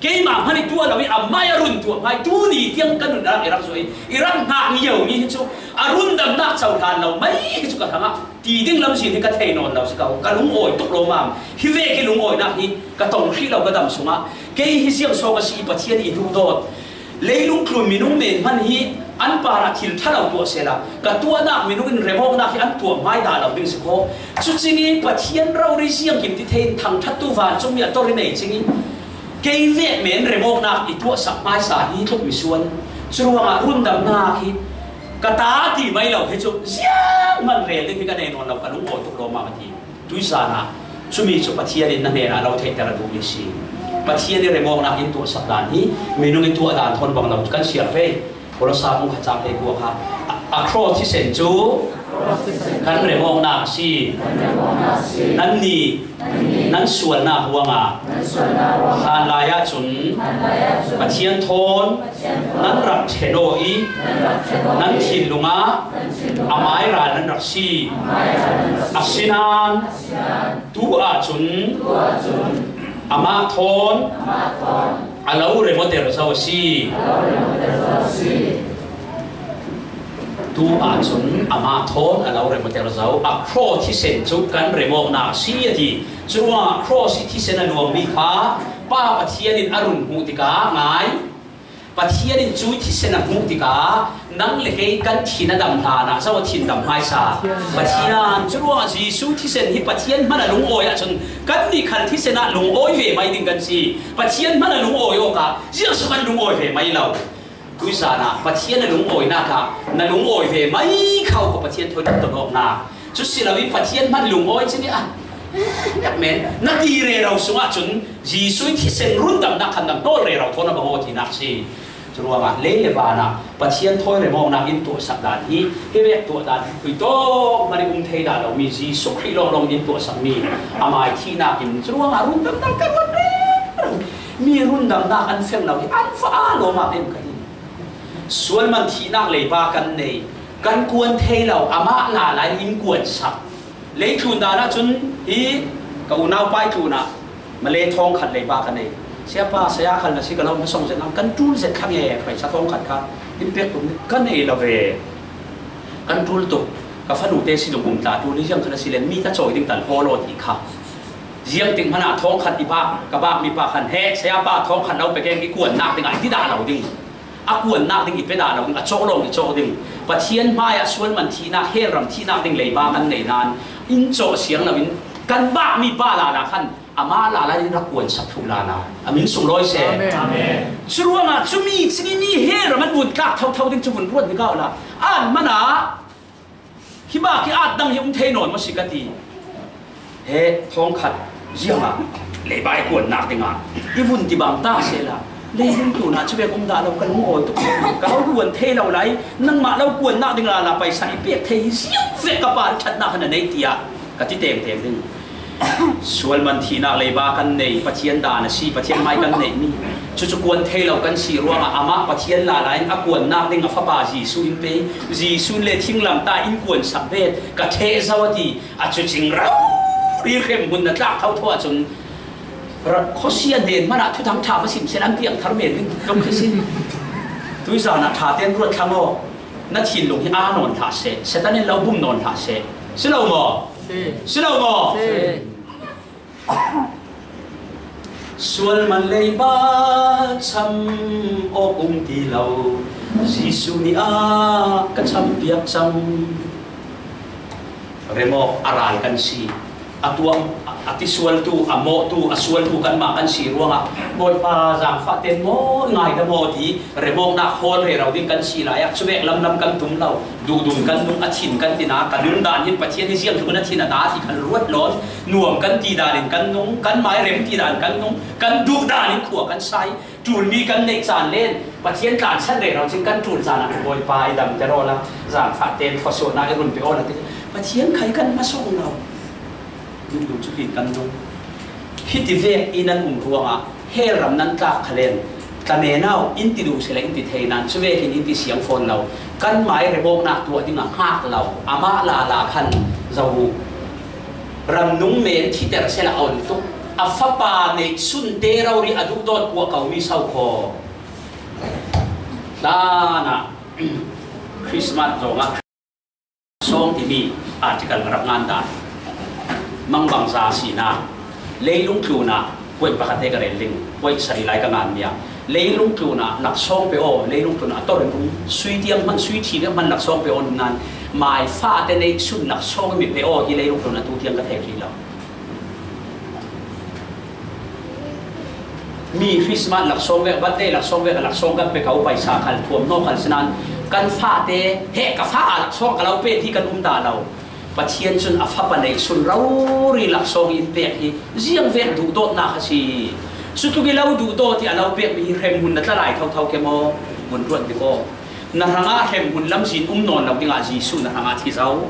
Keimah hmanh i tuah lo i amah i a run tuah hmai. Tuni tiang ka nunnak i rak zuah i, i rak hngak ngiaumi hi cu. A rundamnak cohlan lo mai hi cu ka hrangah ti ding lamzin hi ka thei nawn lo si ko. Ka lungawi tuk lawmam. Hi vek hi lungawinak hi ka tong hrih lo ka dam sungah. Kei hi ziang sawk a si i Pathian i duhdawt. Leilung tlun minung men hmanh hi an parah thil ṭha lo tuah sehla, ka tuahnak minung in remawknak hi an tuah hmai dah lo ding si kho. Cucing i Pathian rori ziangkim ti thei in thangṭhattu vancungmi a tor i nei cing i, Kei vek men remawknak i tuahsak hmaisa hi tluk misual. Curuangah rundamnak hi ka ta ti mai lo hi cu ziangman rel ding hi ka nei nawn lo, ka lungawi tuk lawmam a ti. Tuizan ah cumi cu Pathian in na hnenah lo theihter a duhmi si. Pathian i remawknak in tuahsak dan hi minung i tuah dan thawn bang lo kan siar ve. Kolosa bung khat cang hleikua kha a, a cross thisen cu kan remawknak a si. Nannih nan sualnak ruangah hlanlai ahcun Pathian thawn nan rak ṭhen aw i nan thinlung ah amai ral nan rak si. Asinain tu ahcun amah thawn a lo remaw ter zo a si. Tu ahcun amah thawn a lo remaw ter zo. A cross thisen cu kan remawknak a si a ti. Curuangah cross i thisen a nuammi kha Pa Pathian in a run hmuh tikah ngai. Pathian in cu thisen a hmuh tikah nang le kei kan thin a dam hlanah zo a thin dam hmaisa. Pathian in curuangah Jesuh thisen hi Pathian hmanh a lungawi ahcun kannih khal thisen ah lungawi ve mai ding kan si. Pathian hmanh a lungawi awkah ziangso kan lungawi ve mai lo. Tuizan ah Pathian a lungawinak ah na lungawi ve mai kho ko Pathian thawi tuk ton awknak. Cu si loin Pathian hmanh lungawi cin i a, eh, nek men na ti rero sungah cun Jesuh thisen rundamnak khan na hnawl rero thawn a bang aw tinak si. Curuangah lei le van ah Pathian thawi remawknak in tuahsak dan hi, hi vek tuah dan hi khuitawk hmanh i um thei dah lomi Jesuh Khrih lawnglawng in tuahsakmi amai thihnak in curuangah rundamnak ka ruat rero. Mi rundamnak an feng lo hi an va aa lawmam em ka ti. Sual man thihnak leiba kan nei, kan kuan thei lo, amah lala in in kuan sak. Leitlun dan ahcun hi ka unau pai tlun ah Malay thawngkhat leiba ka nei. Siapa, saya khal na si ka lo hmasawng zet hnga, kan ṭul zet thlang e, paisa thawngkhat kha in pek tum ka nei lo ve. Kan ṭul tuk, ka fanu te si zong um ta ṭul hi ziang khan a si le mi ta cawi ding tal haw law ti kha. Ziangtik hmanh ah thawngkhat i bak, ka bakmi pa khan he, sayapa thawngkhat lo pek e, i kuannak ding ah i ti dah lo ding. A kuannak ding i pe dah lo ding, a cawh lawng i cawh ding. Pathian hmaiah sual man thihnak, hell ram thihnak ding leiba kan nei nain in cawh siang loin kan bakmi pa lala khan amah lala in rak kuan sak thluh lala a min sunglawi seh. Amen. Amen. Curuangah cumi cingin mi hell ram an vun tlak thotho ding cu vun ruat hna ko la. An hmanh ah hi bak hi at dang hi um thei nawn maw si ka ti. He thawngkhat ziangah leiba i kuannak dingah i vun ti bang ta sehla, leilung tlunah cuvek um dah lo, ka lungawi tuk. Ka lo kuan thei lo lai, nangmah lo kuannak ding lala paisa i pek thei hi ziang vek ka pa ṭhatnak khan a nei tiah ka ti tengteng ding. Sual man thihnak leiba kan nei, Pathian dan a si, Pathian hmai kan neihmi. Cucu kuan thei lo kan si ruangah amah Pathian lala in a kuannak ding a fapa Jesuh in pe, Jesuh in le thinglam ta in kuan sak bet, ka ṭheh zo a ti, a cucing rori hremhmun na tlak thotho ahcun, ra-, khuasia hnen hmanh ah thuthang ṭha va sim seh, an tiang thar men ding tuk khi si. Tuizan ah ṭha tein ruat thlang aw, na thinlung hi aa nawn hlah seh, Satan in lo bum nawn hlah seh. Si lo maw? Si. Si lo maw? Si. Sual man leiba cham awk um ti lo, Jesuh nih ah ka cham piak cang. Remawk a ral kan si. A tuam, a tisualtu, a mawhtu, a sualtu kanmah kan si ruangah Bawipa, zaangfah tein maw ngaidam aw ti remawknak hawl rero ding kan si lai ah cuvek lamlam kan tum lo. Duhdun kan nung, a thin kan ti na, ka nung dan hin Pathian hi ziang tluk in a thin a ta ti kan ruat lawn. Nuam kan ti dan in kan nung, kan mai rem ti dan kan nung, kan duh dan in khua kan sai. Ṭulmi kan neih caan len Pathian tlansan rero cin kan ṭul caan ah Bawipa i damter aw la, zaangfah tein khuasuahnak i run pe aw la ti. Pathian khai kan hmasawng lo. Duhduh cu tlin kan duh. Hiti vek i nan um ruangah hell ram nan tlak khalen tlamen aw in ti duh sila in ti thei nan cuvekin in ti siang fawn lo. Kan mai remawknak tuah ding a hngak lo. Amah lala khan zo uh. Ramnung men thiter sila a on tuk. A fapa neih sunte rori a duhdawt kuah komi so khaw. Hlan ah Christmas zongah sawng timi article a rak ngan dan. Mangbangza sinak, leilung tlunah point pakhat he ka rel ding, point sarih lai ka nganmi ah, leilung tlunah laksawng pe aw, leilung tlunah a tor in um, sui tiang hman, sui thi tiang hman laksawng pe aw nan, mai fate neih sun laksawng mi pe aw hi leilung tlunah tu tiang ka thei rih lo. Mi Christmas laksawng vek, birthday laksawng vek, laksawng kan pe kho, paisa khal thuam nawn khal sinan, kan fate, he ka fa a laksawng ka lo pek hi kan um dah lo. Pathian cun a fapa neih sun rori laksawng in pek hi ziang vek duhdawtnak a si. Cutluk i lo duhdaw ti a lo pekmi hi hremhmun na tla lai thotho ke maw? Vun ruat bik aw. Na hrangah hremhmun lamzin um nawn lo dingah Jesuh na hrangah thi zo.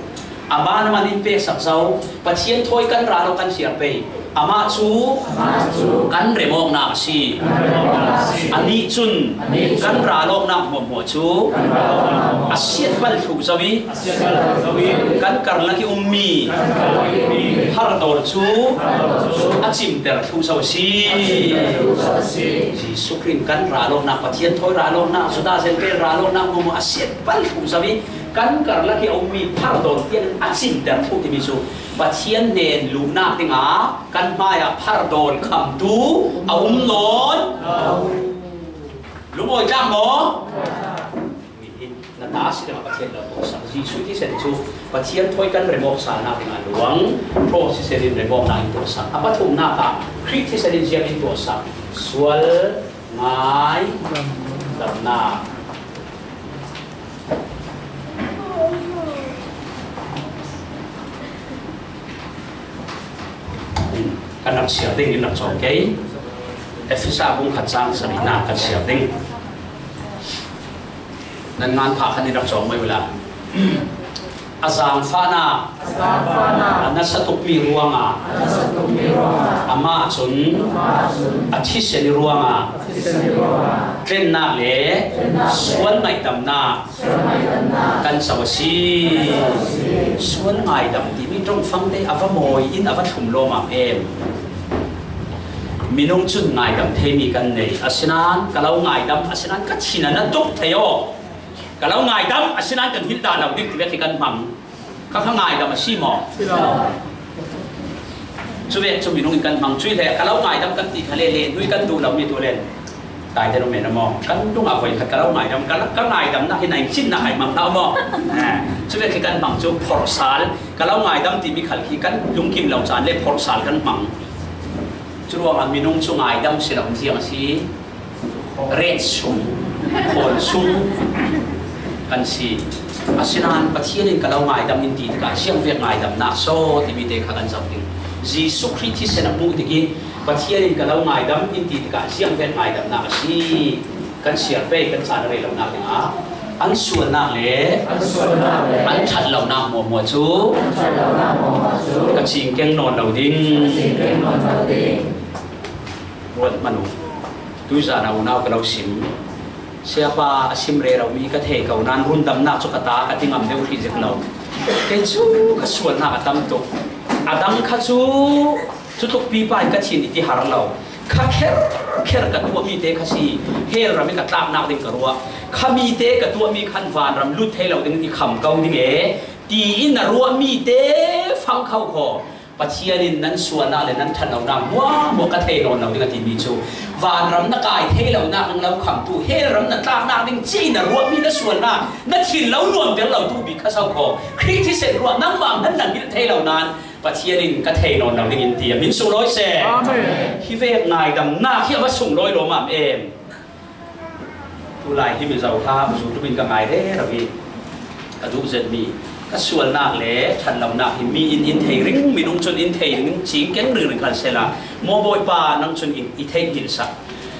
Amah na man in peksak zo. Pathian thawi kan ra lo kan siar pei. Amah cu kan remawknak a si. Anih cun kan ralawknak hmuahhmuah cu a siat pal thluh zo i kan karlak i ummi phardawr cu a cimter thluh zo a si. Jesuh Khrih in kan ralawknak, Pathian thawi ralawknak, Judah Zentail ralawknak hmuahhmuah a siat pal thluh zo i kan karlak i a ummi phardawr tiang a cimter thluh timi cu Pathian hnen luhnak dingah kan hmaiah phardawr khamtu a um nawn. Lungawi tlak maw? Na ta si dingah Pathian lo tuahsak. Jesuh thisen cu Pathian thawi kan remawk salnak dingah luang, cross thisen in remawknak in tuahsak. A pathumnak ah Khrih thisen in ziang in tuahsak. Sual ngai damnak. Kan rak siar ding in rak cawng kei. Efesa bung khat cang sarihnak kan siar ding. Nan ngan phah khan in rak cawng mai ula. A zaangfahnak, a nasa tukmi ruangah, amah cun a thisen i ruangah tlennak le sual ngaidamnak kan co a si. Sual ngaidam timi ṭongfangte a va mawi in a va thlum lawmam em. Minung cun ngaidam theimi kan nei. Asinain ka lo ngaidam, asinain ka thin a na tuk thei aw. Ka lo ngaidam, asinain kan hngilh dah lo ding ti vek hi kan hmang. Kha kha ngaidam a si maw? Si lo. Cuvek cu minung in kan hmang cuih le ka lo ngaidam kan ti kha le le hnui kan duh lomi tu len. Taite nu men a maw? Kan dungah voi khat ka lo ngaidam, ka, ka ngaidamnak hi naing cinnak ai hmang hna maw? Eh, cuvek hi kan hmang cu phorhsal, ka lo ngaidam timi khal khi kan lungkim lo caan le phorhsal kan hmang. Curuangah minung cu ngaidam si lo ziang a si. Ret sung, khawl sung kan si. Asinain Pathian in ka lo ngaidam in ti tikah ziangvek ngaidamnak so timi te kha kan zoh ding. Jesuh Khrih thisen a hmuh tik i Pathian in ka lo ngaidam in ti tikah ziangvek ngaidamnak a si. Kan siar pei kan caan a rei lonak dingah an sualnak le an ṭhat lonak hmuahhmuah cu ka cingkeng nawn lo ding. Ruat hmanh u. Tuizan a unau ka lo sim. Siapa a sim rero mi ka thei ko nain rundamnak cu ka ta ka ti ngam deuh hrih zik lo. Kei cu ka sualnak a tam tuk. A dang kha cu cutuk pipa in ka thin i ti har lo. Kha kher kher ka tuahmi te kha si. Hell ram i ka tlaknak ding ka ruah. Kha mi te ka tuahmi khan vanram lut thei lo ding i kham ko ding e. Tiin a ruahmi te fang kho kho. Pathian in nan sualnak le nan ṭhat lonak hmuahhmuah ka thei nawn lo ding a timi cu vanram na kai thei lonak nan lo khamtu, hell ram na tlaknak ding ci na ruahmi na sualnak na thin lo nuamter lo tu bik kha so kho. Khrih thisen ruah nangmah hmanh na hngilh thei lo nain Pathian in ka thei nawn lo ding in ti a min sunglawi seh. Amen. Hi vek ngaidamnak hi a va sunglawi lawmam em. Tulai hi Mizo hla zu ṭum in ka ngai rero i ka duh zetmi ka sualnak le ṭhat lonak hi mi in in thei ring, minung cun in thei ring, cingkeng ringring khan sehla, maw Bawipa, nang cun in i theih hngilh sak.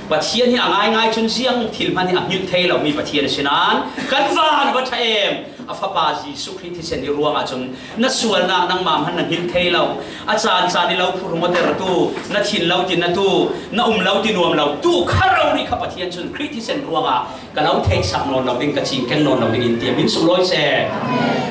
Pathian hi a ngaingai cun ziang thil hmanh hi a hngilh thei lomi Pathian a si nain kan van a va ṭha em. A Fapa Jesuh Khrih thisen i ruangah cun na sualnak nangmah hmanh na hngilh thei lo. A caan caan i lo phurhmuatertu, na thin lo tinatu, na um lo tinuam lo tu kha rori kha Pathian cun Khrih thisen ruangah ka lo theihsak nawn lo ding, ka cingkeng nawn lo ding in ti a min sunglawi seh.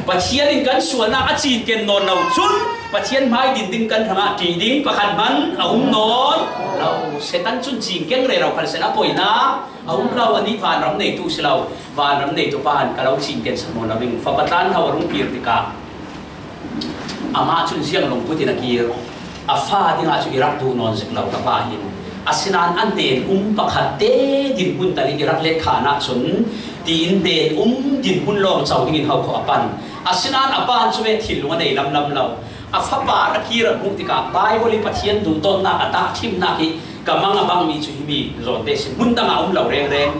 Pathian in kan sualnak a cingken nawn lo cun Pathian hmai din ding kan hrangah ṭih ding pakhat hmanh a um nawn lo. Satan cun cingkeng rero khan sehla poinak a um lo, anih vanram neitu si lo, vanram neitu pa in ka lo cingken sak nawn lo ding. Fapa tlanhno a rung kir tikah amah cun ziang lungput in a kir. A fa dingah cu i rak duh nawn zik lo ka pa hin. Asinain a hnen um pakhat te dinhmun tal in i rak let khan ahcun tiin hnen um dinhmun lawng co dingin ho kho a pan. Asinain a pa in cu ve thinlung a nei lamlam lo. A fapa a kir a hmuh tikah Baibal i Pathian duhdawtnak a tahṭhimnak hi Ka mang a bang mi cu himi zawnte si hmun dang a um lo rengreng.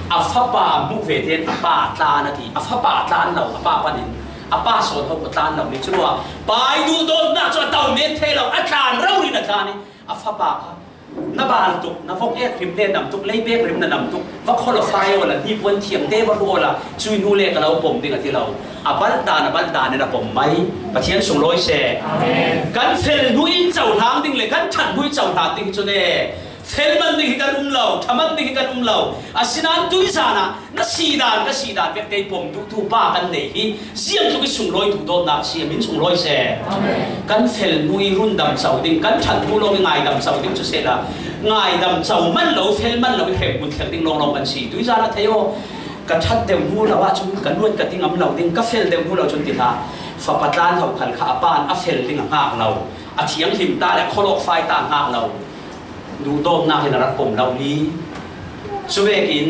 A fapa a hmuh ve tein a pa a tlan a ti. A fapa a tlan lo, a pa panin a pa sawn ho ko tlan lo ni cu ruah. Pa ih duhdawtnak cu a to men thei lo, a tlan rori na tlan i a fapa kha na bal tuk, na vok ek rim le nam tuk, lei bek rim na nam tuk, va kholofai awla, hnipuan thiamte va ruh awla, cui hnu le ka lo pom ding a ti lo. A balh dan, a balh dan in a pom mai. Pathian sunglawi seh. Amen. Kan fel hnu in cohlang ding le kan ṭhat hnu in cohlang ding hi cu ne, fel man ding hi kan um lo, ṭha man ding hi kan um lo. Asinain tuizan ah na si dan, ka si dan vek te pom duhtu pa kan nei hi. Ziangtluk i sunglawi duhdawtnak a si, a min sunglawi seh. Amen. Kan fel hnu i rundam co ding, kan ṭhat hnu lawng i ngaidam co ding cu sehla, ngaidam co man lo, fel man lo i hremhmun thleng ding lawnglawng kan si. Tuizan ah thei aw, ka ṭhat deuh hnu lo ahcun ka luat ka ti ngam lo ding, ka fel deuh hnu lo cun ti hlah. Fapa tlan ho khal kha a pa in a fel ding a hngak lo, a thianghlim ta le a kholawkfai ta a hngak lo. Duhdawtnak in a rak pom lo hi. Cuvekin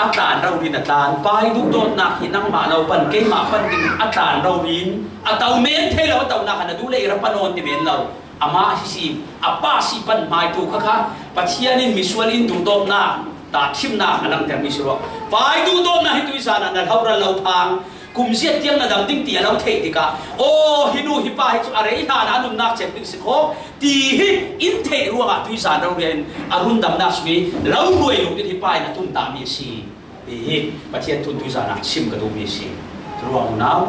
a tlan rori na tlan, pa ih duhdawtnak hi nangmah lo pan, keimah pan ding a tlan rori in a to men thei lo, a tonak ah na duh le i ra pan aw ti men lo. Amah hi si, a pa si pan hmaitu kha kha Pathian in misual in duhdawtnak tahṭhimnak a langtermi si ruah. Pa ih duhdawtnak hi tuizan ah na hloral lo phang. Kum ziat tiang na dam ding ti a lo theih tikah, aw, hi nu hi pa hi cu a rei hlan ah a nunnak cem ding si kho, ti hi in theih ruangah tuizan rori in a rundamnak sung i lo hruai lung ding hi pa in a tumtahmi a si, ti hi Pathian thu tuizan ah chim ka duhmi a si. Ruang unau,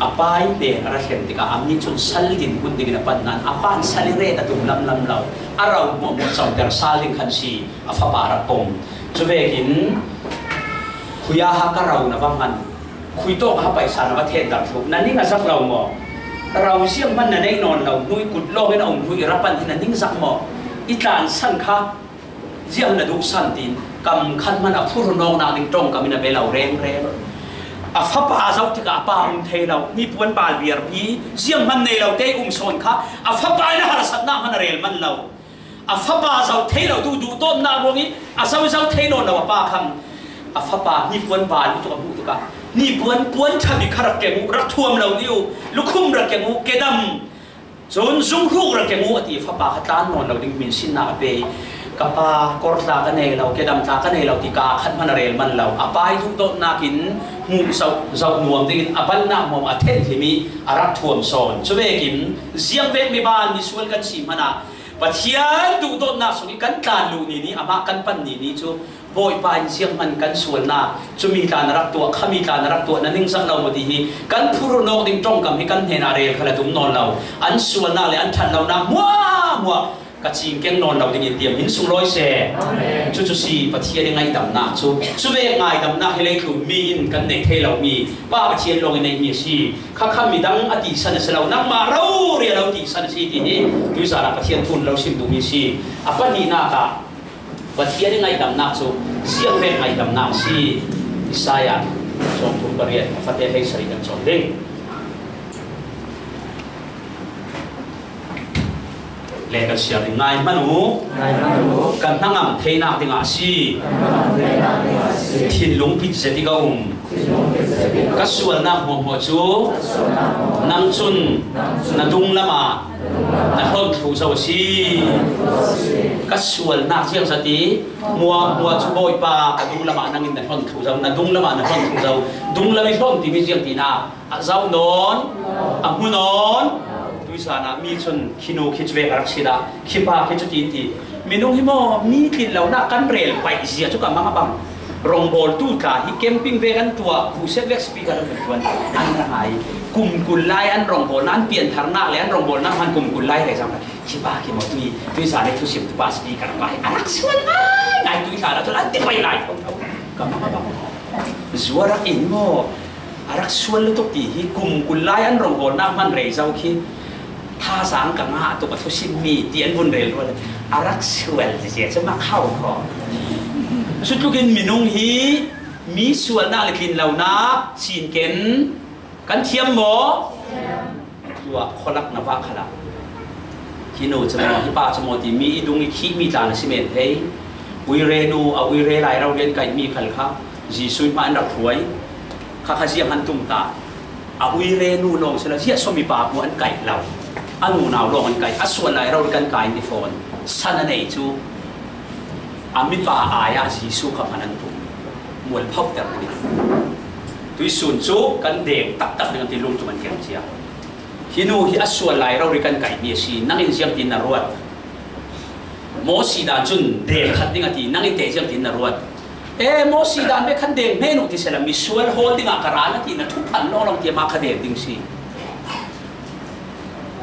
a pa ih pen a ra thlen tikah a mi cun sal din hun dingin a pan nain a pa in sal i ret a tum lamlam lo, a ro hmuahhmuah coter sal ding khan si, a fapa rak pom. Cuvekin, khui a ha ka ro na va hman, khui tawk a ha paisa na va thendarh thluh, na ning a zak lo maw? Ro zianghman na neih nawn lo hnu i kut lawng in a um hnu i ra pan hi na ning zak maw? I tlansan kha ziang na duhsan tiin kam khat hman a phurhnawknak ding ṭongkam in a bia lo rengreng. A fapa zoh tikah a pa um thei lo, hnipuan bal biarpi zianghman nei lo te um sawn kha a fapa in a harsatnak hman a rel man lo. A fapa zoh thei lo tu duhdawtnak ruang i a zoh zoh thei nawn lo a pa khan a fapa hnipuan bal i tuk a hmuh tikah hnipuan puan ṭha bik kha rak keng uh, rak thuam lo dih uh, lukhum rak keng uh, kedam. Cun zunghruk rak keng uh a ti, fapa kha tlan nawn lo ding hminsinnak a pe. Ka pa kor tla ka nei lo, kedam tla ka nei lo ti ka khat hman a rel man lo. A pa ih duhdawtnak in hmuh zoh, zoh nuam dingin a balhnak hmawm a thenhlim i a rak thuam sawn. Cuvekin ziangvek mi bal misual kan si hmanah Pathian duhdawtnak sung i kan tlan luh ni ni amah kan pan ni ni cu Bawipa in zianghman kan sualnak, cumi tla na rak tuah, khami tla na rak tuah, na ningzak lo maw ti hi kan phurhnawk ding ṭongkam hi kan hnenah rel kha la tum nawn lo. An sualnak le an ṭhat lonak hmuahhmuah ka cingkeng nawn lo dingin tiam in sunglawi seh. Amen. Cucu si Pathian i ngaidamnak cu. Cuvek ngaidamnak hi leitlun mi in kan neih thei lomi Pa Pathian lawng i neihmi a si. Khakha midang a tisan a si lo, nangmah rori a lo tisan a si ti hi tuizan ah Pathian thu in lo sim duhmi a si. A pahnihnak ah Pathian i ngaidamnak cu ziangvek ngaidamnak a si. Isaiah sawmthum pariat a fate hleisarih kan cawn ding. Le kan siar ding. Ngai hmanh uh, ngai hmanh uh, kan hnangam theinak dingah a si. Kan hnangam theinak dingah a si. Thinlung pit zet i ka um. Thinlung pit zet i ka um. Ka sualnak hmuahhmuah cu, ka sualnak hmuahhmuah, nang cun, nang cun, na dunglam ah, na dunglam ah, na hlonh thluh zo a si. Ka sualnak ziangzat i hmuahhmuah cu Bawipa, ka dunglam ah nang in na hlonh thluh zo, na dunglam ah na hlonh thluh zo. Dunglam i hlonh timi ziang tinak a zoh nawn, a hmu nawn. Tuizan ah mi cun khi nu khi cu vek a rak si dah, khi pa khi cu tiin ti. Minung hi maw, mi tlin lonak kan rel paih zia cu ka mang a bang. Rawngbawltu tla hi camping vek an tuah, khuset vek speaker an tuan, an ra ngai. Kum kul lai an rawngbawlnak, an piantharnak le an rawngbawlnak hman kum kul lai rei zong khi pa khi maw, tui, tuizan i thusim tu pa speaker pa hi a rak sual ngai ngai, tuizan ah cun an ti paih lai thotho. Ka mang a bang. Zuar rak in maw? A rak sual lutuk ti hi kum kul lai an rawngbawlnak hman rei zo khi thazaang ka ngah tuk a thusimmi ti an vun rel ruat. A rak sual zia cu mak kho kho. Cutlukin minung hi mi sualnak le tlin lonak cinken kan thiam maw? Tuah khualak na vah khalah. Hi nu cu maw, hi pa cu maw ti mi i dung i khihmi tla na si men thei. Uire nu, a uire lai rori an kaihmi khal kha Jesuh hmah an rak hruai. Kha kha ziang an tum ta. A uire nu lawng si lo, ziah so mipa hmu an kaih lo. A nunau lawng an kai, a sual lai rori kan kai ni fawn. San a nei cu a mipa ai-ah Jesuh kha hman an tum. Mualphoter ni. Tuisun cu kan deng taktak ding an ti, lungtum an kiang cia. Hi nu hi a sual lai rori kan kaimi a si, nangin ziangtin na ruat? Mosi dan cun deng khat ding a ti, nangin teh ziangtin na ruat? E, Mosi dan ve khan deng hmeh uh ti sehla, misual hawl dingah ka ra na ti, na thuphan lawnglawng tiah mah kha deng ding si.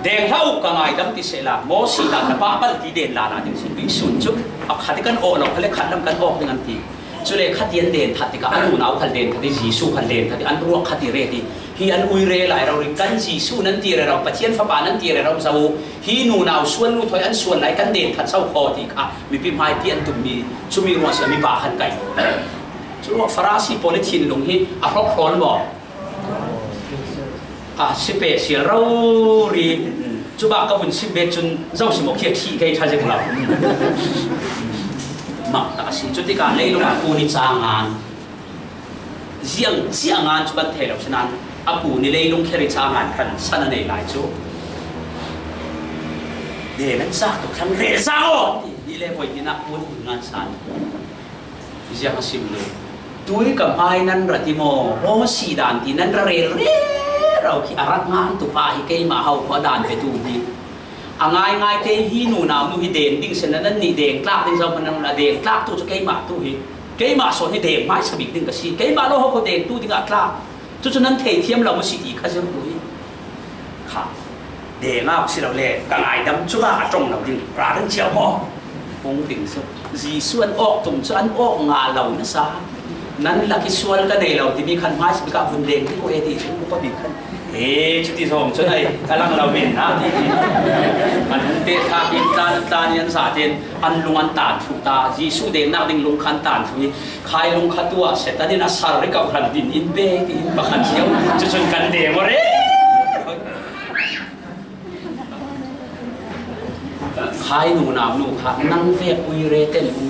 Deng hlah uh, ka ngaidam ti sehla, Mosi dan na pah bal ti den lala ding si. Tuisun cu a khat i kan awh lo, kha le khat lam kan awk ding an ti. Cule khatian den that tikah a nunau khal den that i, Jesuh khal den that i, an ruak khat i ret i, hi an ui re lai rori, kan Jesuh nan ti rero, Pathian Fapa nan ti rero zo uh, hi nunau sual nu thawi an sual lai kan den that so khaw ti kha mipi hmaipi an tummi, cumi ruang si a mipa khan kai. Curuah Farasi pawl i thinlung hi a hrawk hrawl maw? A si pe sial rori. Cubak ka vun sim bet cun zo si maw, khi a thih kei ṭha zek lo. Mah tak a si. Cutikah leilung ah kun i caan ngan, ziang ciah ngan cu kan thei lo si nan, a kun i leilung kher i caan ngan khan san a nei lai cu. De nan zak tuk thlang rel zak aw, ti ni le voi ni nak kun i ngan san. Ziang a sim lo. Tui ka hmai nan ra ti maw? Mosi dan ti nan ra rel rero khi a rak ngan tu pa hi keimah hau khua dan pe tu hi. A ngaingai te hi nunau nu hi deng ding sehla, nan nih deng tlak ding zo hmanh nan a deng tlak tu cu keimah tu hi. Keimah sawn hi deng hmaisa bik ding ka si. Keimah lo hau kho deng tu dingah tlak. Cucu nan thei thiam lo maw si ti kha zirh duh hi. Kha, dengah si lo le, ka ngaidam cungah a ṭong lo ding, ra ding cio maw? Kong ding cu. Jesuh an awk tum cu an awk ngah lo nasa. Nan lak i sual ka nei lo timi khan hmaisa bik ah vun deng ti ko e ti cu upa bik khan. He, cuti zawng cu nei, ka lang lo men na ti ti. An hung te thlak in tlan, tlan in an sa ten an lung an tan thluh ta. Jesuh dengnak ding lung khan tan thluh i, Khai lung kha tuah, Satan in a sar i kau hran din in be, tiin pakhat cio. Cucun kan deng aw re. Khai nunau nu kha nang vek ui re ten um.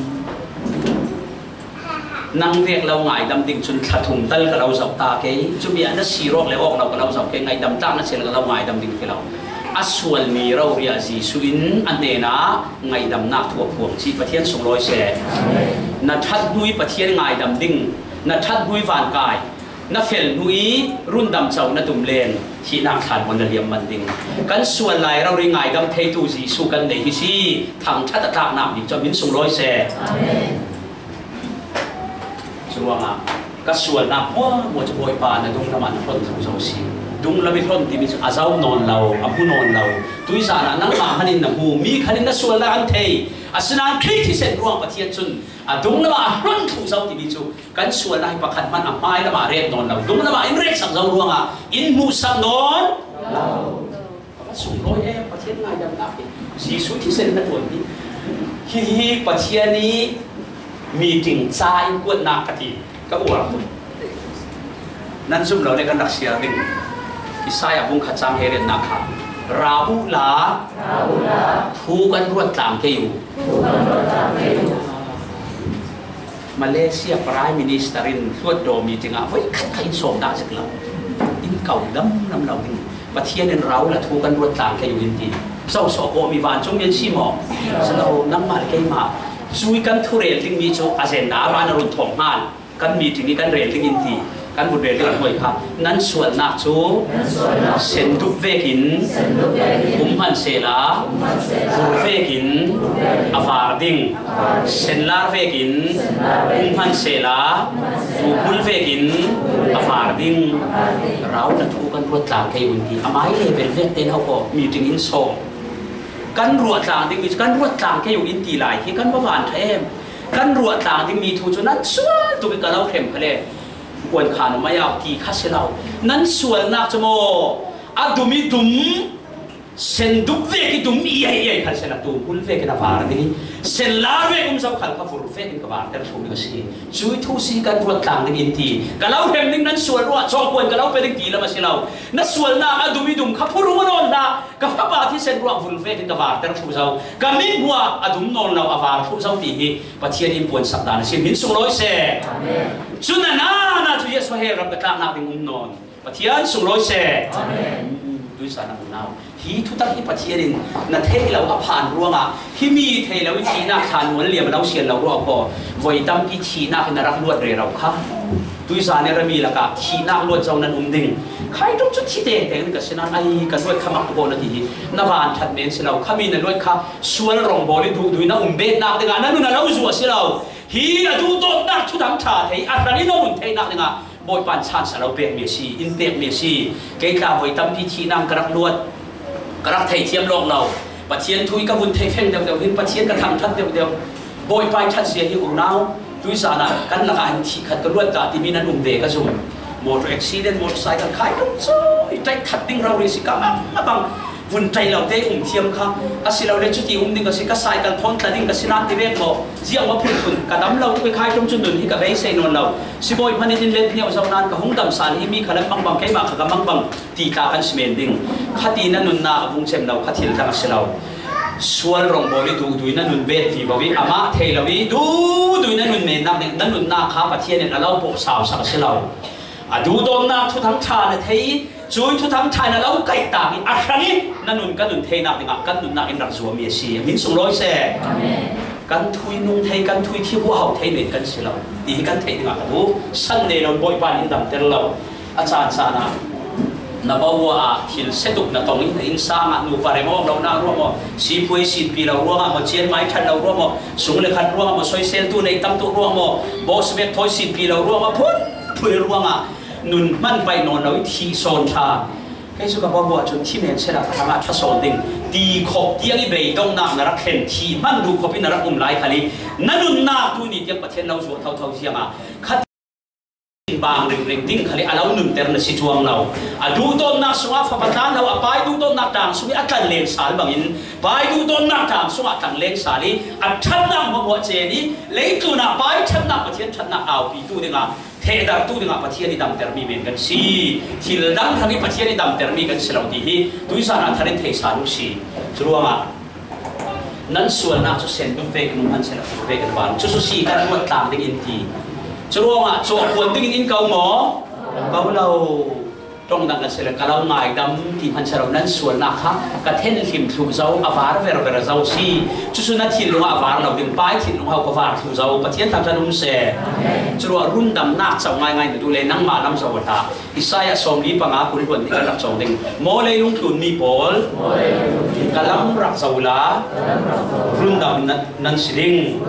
Nang vek lo ngaidam ding cun thla thum tal ka lo zoh ta kei. Cumi ah na si rawk le awk lo ka lo zoh kei. Ngaidam tlak na si le ka lo ngaidam ding ti lo. A sualmi rori ah Jesuh in a hnenah ngaidamnak thu a phuang cih Pathian sunglawi seh. Na ṭhat hnu i Pathian ngaidam ding, na ṭhat hnu i vankai, na fel hnu i rundam co na tum len, thihnak thlan hmun na liam man ding. Kan sual lai rori ngaidam theitu Jesuh kan nei hi si, thangṭhat a tlaknak ding cu a min sunglawi seh. Curuangah ka sualnak hmuahhmuah cu Bawipa na dunglam ah na hlon zo zo si. Dunglam i hlon timi cu a zo nawn lo, a hmu nawn lo. Tuizan ah nangmah hmanh in na hmu, mi khat in na sualnak an thei. Asinain Khrih thisen ruang Pathian cun a dunglam ah a hlon thluh zo timi cu kan sualnak hi pakhat hmanh a hmailam ah a ret nawn lo. Dunglam ah in retsak zo ruangah in hmuhsak nawn lo. Ka sunglawi em, Pathian ngaidamnak hi. Jesuh thisen na ṭuan hi. Hihi Pathian i meeting ca in kuatnak ka ti, ka uar. Nan zum lo le kan rak siar ding. Isaiah bung khat cang he riatnak kha. Ra uhla, thu kan ruat tlang kei uh. Malaysia Prime Minister in hluatdaw meeting ah voi khat khat in sawm dah zik lo. In ko lam lam lo ding. Pathian in ra uhla thu kan ruat tlang kei uh in ti. Sawsawh kawhmi vancung mi an si maw? Si lo, nangmah le keimah. Cui kan thurel dingmi cu agenda a ra na run thawng hngal. Kan meeting i kan rel ding in ti. Kan vun rel ding a hnuai kha. Nan sualnak cu sendup vekin, um hmanh sehla, vur vekin a var ding. Senlar vekin, um hmanh sehla, tuhmul vekin a var ding. Ra uhla thu kan ruat tlang kei uh in ti. A mai level vek tein hau ko, meeting in sawm. Kan ruat tlang ding, kan ruat tlang kei uh in ti lai hi kan va van ṭha em. Kan ruat tlang dingmi thu cu nan sual tuk i ka lo hrem kha le. Kuan khan um ai au ti kha si lo. Nan sualnak cu maw, a dum i dum, sendup vek i dum i ei ei khal sehla, tuhmul vekin a var ding i, senlar vek um zo khal kha vur vekin ka varter thluh ding a si. Cui thu si kan ruat tlang ding in ti. Ka lo hrem ding nan sual ruah cawngkuan ka lo pe ding ti lam a si lo. Na sualnak a dum i dum kha phurung a nawn hna. Ka fapa thisen ruah vur vekin ka varter thluh zo. Ka mithmuh ah a dum nawn lo, a var thluh zo ti hi Pathian in puansak dan a si. Min sunglawi seh. Amen. Cu na na na cu Jesuh he ram ka tlaknak ding um nawn. Pathian sunglawi seh. Amen. Tuisa na unau. Hi thutak hi Pathian in na theih lo a phan ruangah, hi mi thei lo i thihnak thlan mual liam a lo sian lo ruah ko. Voi tampi thihnak in a rak luat rero kha. Tuisa ne rami lakah thihnak luat zo nan um ding. Khai tuk cu thi tengteng ka sinan ai ka luat kha mak ko na ti hi. Na van that men si lo. Khami na luat kha sual rongbawl i duhdui na um betnak dingah na nun a lo zuah si lo. Hi a duhdawtnak thuthang ṭha thei a hrang i na nun theihnak dingah Bawipa in chance a lo pekmi a si, in pekmi a si. Kei tla voi tampi thihnak ka rak luat, ka rak thei thiam lawk lo. Pathian thu i ka vun thei feng deuh deuh hin Pathian ka thangṭhat deuh deuh. Bawipa i ṭhat zia hi unau, tuisa na kan lakah hin thih khat ka luat dah timi nan um ve ka zum. Motor accident, motorcycle khai tuk cu i ṭaih khat ding rori si ka mang a bang. Vun ṭai lo te um thiam kha a si lo le, cuti um ding a si. Ka cycle thawn tla ding ka si nan ti vek maw? Ziang maw phunphun ka dam lo tuk i khai ṭum cu nun hi ka beisei nawn lo. Sibawi hman in in let hniau zo nan ka hung dam sal hi mi kha lam mangbang keimah kha ka mangbang ti tla kan si men ding. Kha ti na nunnak a vung cem lo kha thil dang a si lo. Sual rongbawl i duhdui na nun bet vivo i amah thei lo i duhdui na nun mennak ding na nunnak kha Pathian in a lo pawh sau sak a si lo. A duhdawtnak thuthang ṭha na thei i cui thuthang ṭha na lo kaihtak i a hrang i na nun ka nun theinak dingah kan nunnak in rak zuami a si. A min sunglawi seh. Amen. Kan thui nung thei, kan thui thi huahau thei men kan si lo. Ti hi kan theih dingah ka duh. San nei lo, Bawipa in damter lo. A caan caan ah na bawa ah thil setuk na tong i na innsang ah nupa rem awk lo na ruang maw, sipui sinpi lo ruang ah maw, cian mai ṭhat lo ruang maw, sung le khat ruang ah maw, soiseltu nei tam tuk ruang maw, boss mek thawi sinpi lo ruang maw, phun phun ruang ah nun hman paih nawn lo i thih sawn ṭha. Kei cu ka bawa cun thi men sela ka hrangah ṭha sawn ding ti khop tiang i beidongnak na rak thlen, thih hman duh khop i na rak um lai khal i na nunnak tu ni tiang Pathian lo zuah thotho ziangah khat bang ringring ding khal i a lo nunter na si cuang lo. A duhdawtnak sungah fapa tlan lo, a pai duhdawtnak tang sung i a tlan leng sal bangin pai duhdawtnak tang sungah tlang leng sal i a ṭhatnak hmuahhmuah cen i leitlun ah pai ṭhatnak, Pathian ṭhatnak aupitu dingah thehdartu dingah Pathian i damtermi men kan si. Thil dang hrang i Pathian i damtermi kan si lo ti hi tuisan ah thar in thei sa lu si. Curuangah nan sualnak cu sen dup vekin um hman seh, dup vekin van. Cucu si kan ruat tlang dingin ti. Curuangah cuahkuan dingin in ko maw? Ko lo. Ṭong dang kan si le ka lo ngaidam ti hman seh lo, nan sualnak kha ka thenhlim thluh zo, a var verver zo si. Cucu na thinlung ah a var lo ding, pai thinlung ho ka var thluh zo, Pathian thangṭhat um seh. Curuah rundamnak co ngaingai na duh le nangmah lam zo a hlah. Isaiah sawmli panga kul hluan nih kan rak cawng ding. Maw leilung tlunmi pawl, ka lam rak zo la, rundam nan, nan si ding.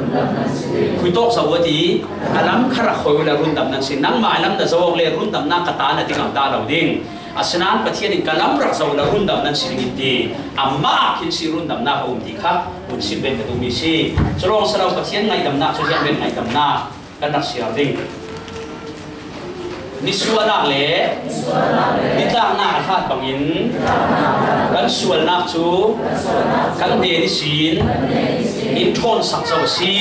Khuitawk zo a ti, ka lam kha rak hoi ula rundam nan si. Nangmah lam na zo awk le rundamnak ka ta na ding a ta lo ding. Asinain Pathian in ka lam rak zo ula rundam nan si ding in ti. Amah ah khin si rundamnak a um ti kha hun sim ven ka duhmi si. Culawng si lo Pathian ngaihdamnak cu ziang ven ngaihdamnak kan rak siar ding. Nisuahnak le nitlaknak a hlat bangin kan sualnak cu kan hnen ihsin in ṭhawnsak zo a si.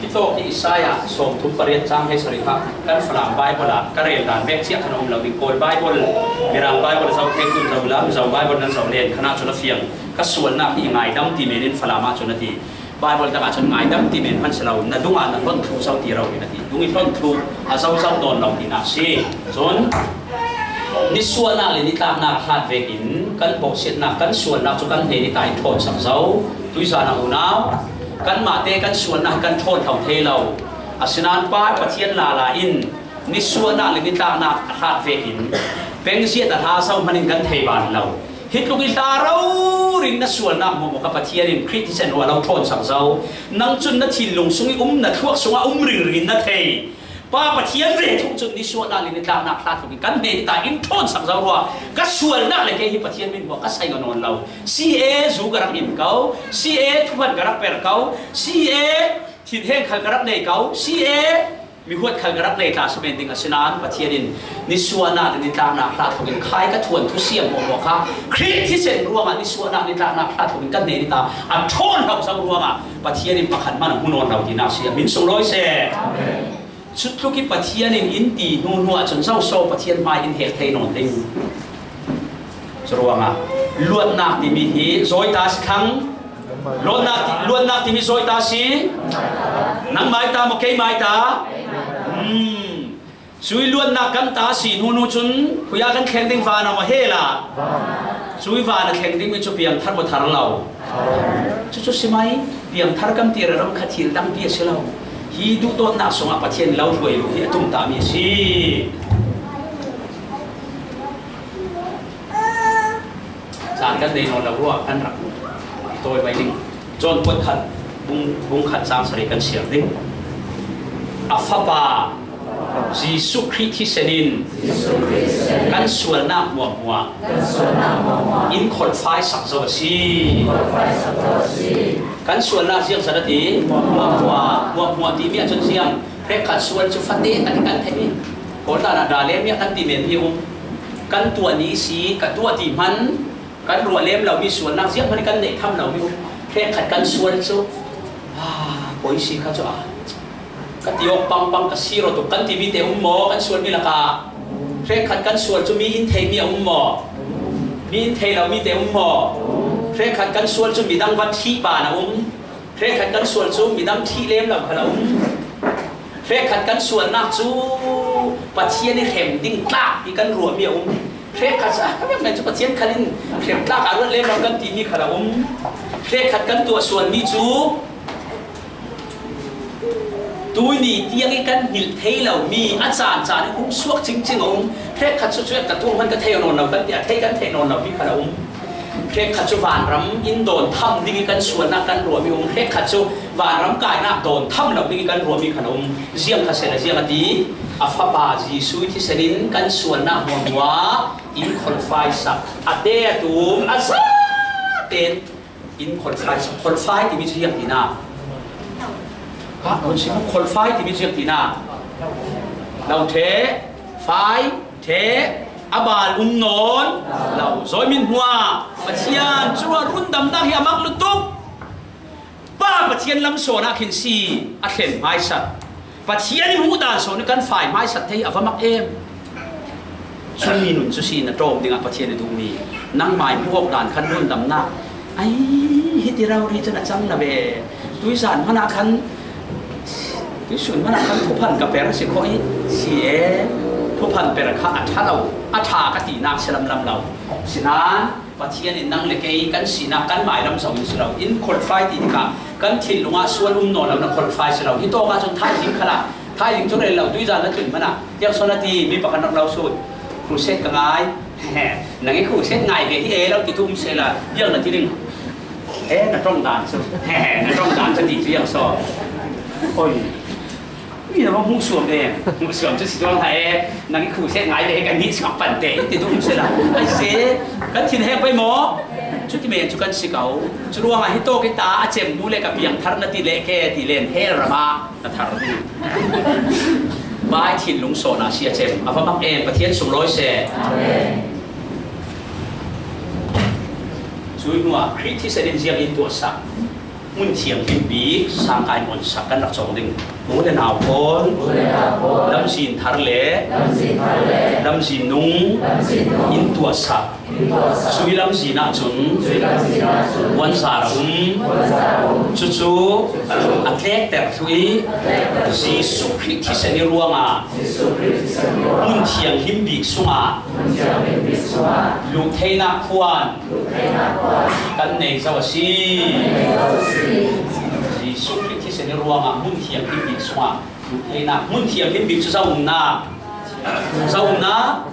Hitawk hi Isaiah sawmthum pariat cang hei sarih kha kan Falam Bible ah ka rel dan bek ciah khan a um lo ding. Kawl Bible, Mirang Bible zo thei tun zo la, Mizo Bible nan zo len khan ah cun a fiang. Ka sualnak hi ngaidam ti men in Falam ah cun a ti. Bible dang ah cun ngaidam ti men hman si lo, na dungah na hlonh thluh zo ti ro in a ti. Dung i hlonh thluh a zo zo nawn lo tinak si. Cun nisuahnak le nitlaknak a hlat vekin kan bawhsiatnak, kan sualnak cu kan hnen i ta in ṭhawnsak zo. Tuizan a unau, kanmah te kan sualnak hi kan ṭhawn hlo thei lo. Asinain Pa Pathian lala in nisuahnak le nitlaknak a hlat vekin pengziat a hla zo hman in kan thei ban lo. Hi tluk i hla rori in na sualnak hmuahhmuah kha Pathian in Khrih thisen ruah a lo ṭhawnsak zo. Nang cun na thinlung sung i um, na thluak sungah um ringring in na thei. Pa Pathian ve thung cun nisuahnak le nitlaknak hlat tluk in kan hnen i ta in ṭhawnsak zo rua. Ka sualnak le kei hi Pathian min hmuah ka sai ngam nawn lo. C A zu ka rak in ko, C A thuphan ka rak per ko, C A thinheng khal ka rak nei ko, C A mihuat khal ka rak nei tla si men ding a si nain Pathian in nisuahnak le nitlaknak hlat tluk in khai ka thuan thusiam hmuahhmuah kha Khrih thisen ruangah nisuahnak nitlaknak hlat tluk in kan hnen i ta a ṭhawn hlo zo ruangah Pathian in pakhat hmanh a hmu nawn lo tinak si. A min sunglawi seh. Cutluk i Pathian in in ti hnu hnu ahcun zoso Pathian hmai in hel thei nawn ding. Curuangah luatnak timi hi zawi ta si thlang. Luatnak ti, luatnak timi zawi ta si. Nangmai ta maw, keimai ta? Hmm. Cui luatnak kan ta a si hnu hnu cun, khui ah kan thleng ding van a maw hela? Cui van a thleng dingmi cu piangthar maw thar lo? Cucu si mai, piangthar kan ti rero kha thil dangpi a si lo. Hi duhdawtnak sungah Pathian lo hruai lo hi a tumtahmi a si. Caan kan nei nawn lo ruah kan rak tawi mai ding. John kuat khat, bung, bung khat cang sarih kan siar ding. A Fapa Jesuh Khrih thisen in kan sualnak hmuahhmuah in kholhfai sak zo a si. Kan sualnak ziang zat a ti, hmuahhmuah, hmuahhmuah timi ahcun ziang, hrekkhat sual cu fate tak i kan theih i, Kawl dan ah dalem i a kan ti men hi um. Kan tuah ni si, ka tuah ti hman, kan ruah lem lomi sualnak zianghman kan neih tham lomi um. Hrekkhat kan sual cu, ah, koi si kha cu, ah, ka ti awk pangpang ka si rawtuk kan timi te um maw? Kan sualmi lakah hrekkhat kan sual cu mi in theimi a um maw? Mi in thei lomi te um maw? Hrekkhat kan sual cu midang va thih ban a um. Hrekkhat kan sual cu midang thih lem lo kha lo um. Hrekkhat kan sualnak cu Pathian i hrem ding tlak i kan ruahmi a um. Hrekkhat cu, ah, ka vek cu Pathian khal in hrem tlak ah ruat lem lo kan timi kha lo um. Hrekkhat kan tuah sualmi cu tuni tiang i kan hngilh thei lomi a caan caan i hung suak cingcing a um. Hrekkhat cu cuek ka tuah hman ka thei nawn lo kan ti, a thei kan thei nawn lomi kha lo um. Hrekkhat cu vanram in dawn tham ding i kan sualnak kan ruahmi um. Hrekkhat cu vanram kainak dawn tham lo ding i kan ruahmi khan a um. Ziang kha sehla ziang a ti, a Fapa Jesuh thisen in kan sualnak hmuahhmuah in kholhfai sak a te a tum a sa ten in kholhfai sak. Kholhfai timi cu ziang tinak? Ha, kholhfai timi cu ziang tinak? Lo ṭheh, fai, ṭheh, a bal um nawn lo. Zawi min hmuah, Pathian cu rundamnak hi a mak lutuk. Pa Pathian lam sawn ah khin si a thlen hmaisat. Pathian i hmuh dan sawn i kan fai hmaisat thei a va mak em. Cumi nun cu si na ṭawm dingah Pathian i duhmi nangmah i hmuh awk dan khan rundamnak. Ai, hiti rori cun a cang na ve. Tuizan hmanah khan, tuisun hmanah khan thuphan ka per a si khawh i si e. Thuphan per kha a ṭha lo, a ṭha ka tinak si lamlam lo. Sinain Pathian in nang le kei kan sinak kan mailam zong in si lo, in kholhfai ti tikah kan thinlung ah sual um nawn lo na kholhfai si lo. Hi tawk ahcun thaizing khalah, thaizing cu rel lo, tuizan na tlun hmanah, tiang sawn a ti, mi pakhat rak lo sut. Crusade ka ngai. Nang i crusade ngai ve hi e lo ti tu um sehla, biang na ti ding. E, na ṭong dan cu. Na ṭong dan cu ti cu iang saw. Oi. Mi na va hmuh suam em? Hmuh suam cu si tuang hna e, nang i crusade ngai ve kan nih suak pan te, ti tu um sehla. Ai si, kan thin hek pei maw? Cuti men cu kan si ko. Cu ruangah hi tawk i ta a cem hnu le ka piangthar na ti leh ke ti len hel ram ah na thar ding. Bai thinlung sawn ah si a cem. A va mak em, Pathian sunglawi seh. Cui hnuah Khrih thisen in ziang in tuahsak. Hmun thianghlim bik sangkai muansak kan rak cawng ding. U le nau pawl, lamzin thar le lamzin nung in tuahsak. Cui lamzin ahcun puanzar a um. Cucu a tlekter thlu i Jesuh Khrih thisen i ruangah hmun thianghlim bik sungah luhtheihnak khuan kan nei zo a si. Jesuh Khrih thisen i ruangah hmun thianghlim bik sungah luhtheihnak, hmun thianghlim bik cu zohumnak, zohumnak,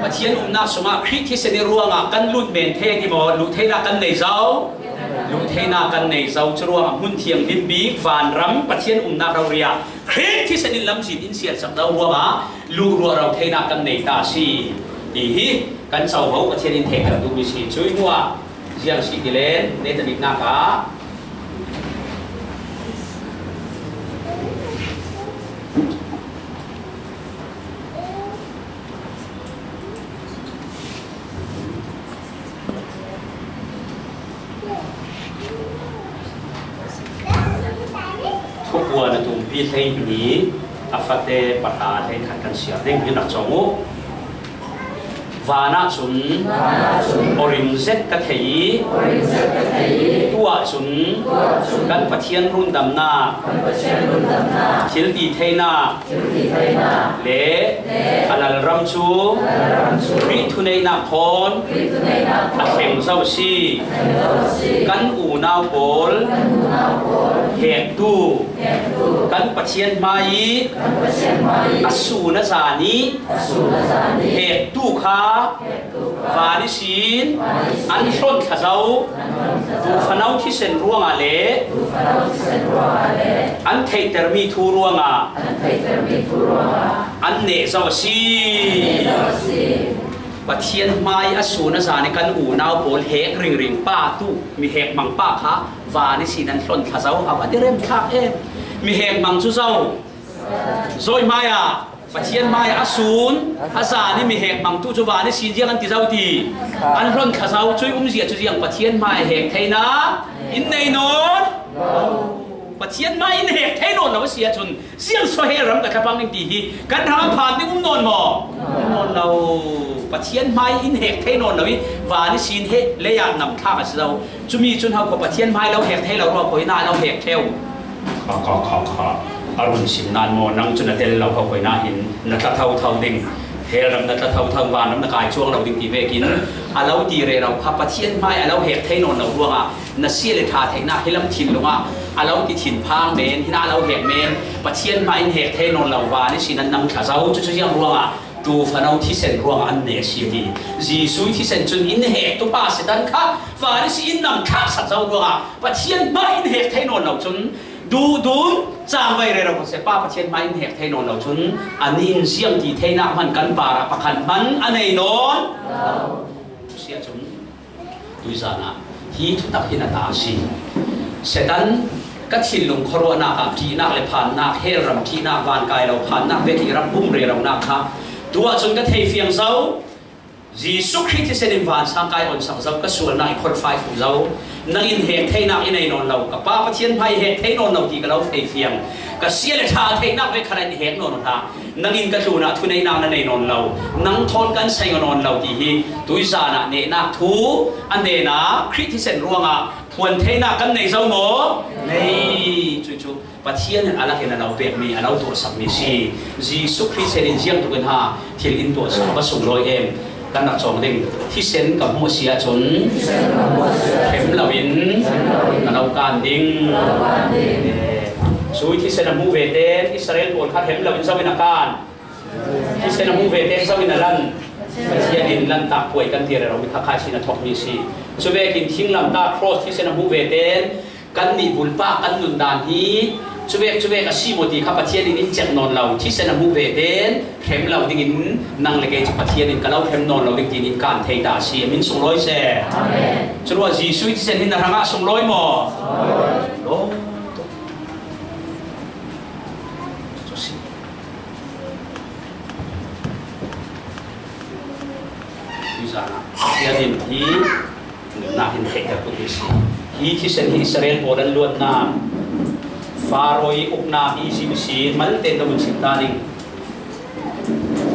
Pathian umnak sungah Khrih thisen i ruangah kan lut men thei a ti maw? Luhtheihnak kan nei zo, luhtheihnak kan nei zo. Cu ruangah hmun thianghlim bik vanram Pathian umnak rori ah Khrih thisen in lamzin in siatsak zo ruangah luhruah ro theihnak kan nei ta a si ti hi kan covo Pathian in theihter duhmi si. Cui hnuah ziang si ti len, netabiknak ah Thupuan a tumpi hleihnih, a fate pahra hleikhat kan siar ding hi nak cawng uh. Vanah cun aw rim zet ka thei i, tuah cun kan Pathian rundamnak thil ti theinak le a lalram cu Khrih thuneihnak thawn a thleng zo a si. Kan unau pawl hektu kan Pathian hmai i a sun a zan i hektu kha van ihsin an hlonh thla zo. Tuufanau thisen ruangah le an theihtermi thu ruangah an neh zo a si. Pathian hmai a sun a zan i kan unau pawl hek ringring pa tu mi hek mang pa kha van ihsin an hlonh thla zo. A va direm thlak em. Mi hek mang cu zo. Zawi hmai ah Pathian hmai a sun a zan i mi hek mang tu cu van ihsin ziang an ti zo ti. An hlonh thla zo. Cui umzia cu ziang Pathian hmai hek theinak in nei nawn. Pathian hmai in hek thei nawn lo a si ahcun ziang so hel ram ka thlapang ding ti hi kan hrang a phan ding um nawn maw? Um nawn lo. Pathian hmai in hek thei nawn lo i van ihsin he lei ah nam thlak a si zo. Cumi cun hau kho Pathian hmai lo hek thei lo ruang kho i na lo hek theu. Kha, kha, kha, kha. A run sim nan maw? Nang cu na tel lo kho kho i na hin na tla thotho ding. Hel ram na tla thotho, van ram na kai cuang lo ding ti vekin a lo ti rero kha Pathian hmai a lo hek thei nawn lo ruangah na sia le ṭha theihnak hi lam thinlung ah a lo ti thinphang men, hin a lo hek men, Pathian hmai in hek thei nawn lo van ihsin an nam thla zo. Cucu ziang ruangah tuufanau thisen ruangah an neh a si ti. Jesuh thisen cun in hektu pa Satan kha van ihsin in nam thlak sak zo ruangah Pathian hmai in hek thei nawn lo cun duhdun cangvai rero ko seh pa Pathian hmai in hek thei nawn lo cun a nin ziang ti theinak hman kan parah pakhat hman a nei nawn. Cu si ahcun Tuizan ah hi thutak hi na ta a si. Satan ka thinlung khuaruahnak ah ṭihnak le phannak, hel ram ṭihnak, van kai lo phannak vek i rak bum reronak kha tuah cun ka thei fiang zo. Jesuh Khrih thisen in vansang kai onsak zo, ka sualnak i kholhfai khuh zo. Nang in hek theinak i nei nawn lo, ka Pa Pathian hmai hek thei nawn lo ti ka lo thei fiang. Ka sia le ṭha theihnak vek khan in hek nawn hna. Nang in ka tlunah thuneihnak na nei nawn lo, nang thawn kan saing nawn lo ti hi tuizan ah nehnak thu a nenak Khrih thisen ruangah phuan theinak kan nei zo maw? Nei. Cucu Pathian in a lak in a lo pekmi, a lo tuahsakmi si. Jesuh Khrih thisen in ziang tuk in ha thil in tuahsak va sunglawi em? Kan rak cawng ding. Thisen ka hmuh a si ahcun hrem lo in ka lo kan ding. Cui thisen a hmuh ve tein Israel pawl kha hrem lo in zo in a kan. Thisen a hmuh ve tein zo in a lan. Pathian in lantak puai kan ti rero mi kha khai sin a thokmi a si. Cuvekin thinglamtah cross thisen a hmuh ve tein kannih bulpak kan nundan hi cuvek cuvek a si maw ti kha Pathian in in cek nawn lo. Thisen a hmuh ve tein hrem lo dingin nang le kei cu Pathian in ka lo hrem nawn lo ding tiin in kan thei ta a si. A min sunglawi seh. Amen. Curuah Jesuh thisen hi na hrangah sunglawi maw? Sunglawi. Cu si. Tuizan ah Pathian in hi nunnak in theihter tuk hi si. Hi thisen hi Israel pawl an luatnak, Faro i uknak Izipt ihsin malte in ka vun chim ta ding.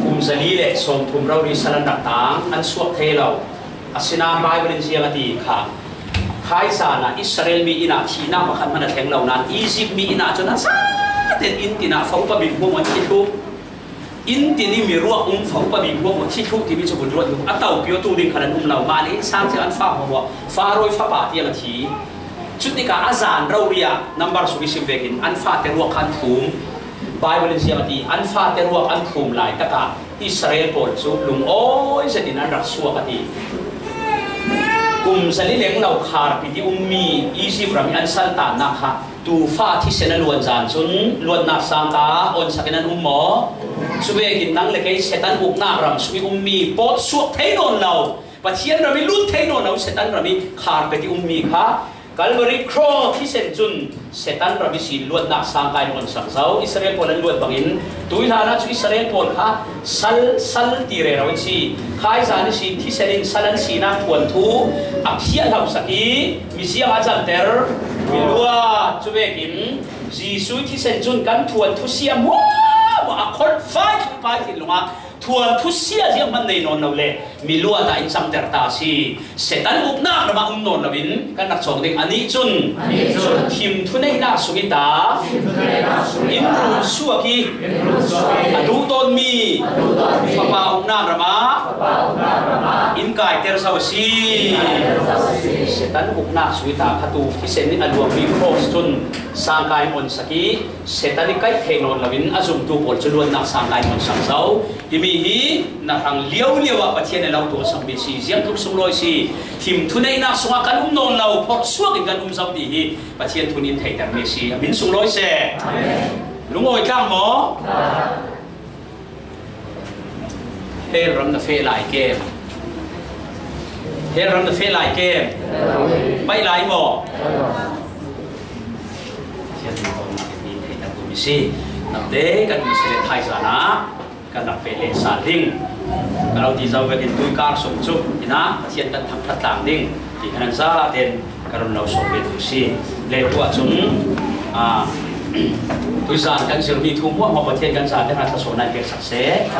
Kum zali le sawmthum rori sal an rak tang, an suak thei lo. Asinain Baibal in ziang a ti kha, khaizan ah Israel mi inn ah thihnak pakhat hmanh a thleng lo nain Izipt mi inn ah cun a zaten inn tin ah fapa bik hmuahhmuah an thi thluh. Inn tin i mi ruak um fapa bik hmuahhmuah thi thluh timi cu vun ruat hnu a topi aw tu ding khan an um lo. Mah le innsang cio an fa hmuahhmuah Faro i fapa tiang a thi. Cutikah a zan rori ah nambar sung i sim vekin an fate ruak khan thum. Baibal in ziang a ti, an fate ruak an phum lai takah Israel pawl cu lungawi zetin an rak suak a ti. Kum zali leng lo khar piti ummi Izipt ram i an saltannak kha tuufa thisen a luan zan cun luatnak sangka onsak in an um maw? Cuvekin nang le kei Satan uknak ram sung i ummi pawt suak thei nawn lo, Pathian ram i lut thei nawn lo, Satan ram i khar piti ummi kha Calvary Cross thisen cun Satan ram ihsin luatnak sangka in onsak zo. Israel pawl an luat bangin tuihlan ah cu Israel pawl kha sal, sal ti rero in si. Khaizan ihsin thisen in sal an sinak phuan thu a phiat hlosak i mi ziang a canter mi luat. Cuvekin Jesuh thisen cun kan phuan thu siam hmuahhmuah a kholhfai thlungpai thinlung ah Thuanthu sia zianghman nei nawn lo le, mi luatah in cangter ta a si. Satan uknak ramah um nawn loin kan rak cawng ding. A nih cun, a nih cun, thim thuneihnak sung i ta, thim thuneihnak sung i ta, in run suak i, in run suak i, a duh tawnmi, a duh tawnmi, Fapa uknak ramah, Fapa uknak ramah, in kaiter zo a si. In kaiter zo a si. Satan uknak sung i ta kha tu thisen nih a luangmi cross cun sangka in onsak i, Satan i kaih theih nawn loin a zumtu pawl cu luatnak sangka in onsak zo. Himi hi na hrang liolio ah Pathian a lo tuahsakmi si, ziangtluk sunglawi si, thim thuneihnak sungah kan um nawn lo, phorh suak in kan um zo ti hi Pathian thu nih in theihtermi si, a min sunglawi seh. Amen. Lungawi tlang maw? Hell ram na feh lai kem? Hell ram na feh lai kem? Paih lai maw? Pathian thu nih in theihtermi si. Namte kan um si le thaizan ah kan rak pe lehsal ding. Ka lo ti zo vekin tuikar sung cu inn ah Pathian kan thangṭhat tlang ding ti kha nan zaten ka run lo sawm ve tu si. Le tu ahcun, aa, tuizan kan zirmi thu hmuahhmuah Pathian kan zaten hna thlawsuahnak in pek sak seh.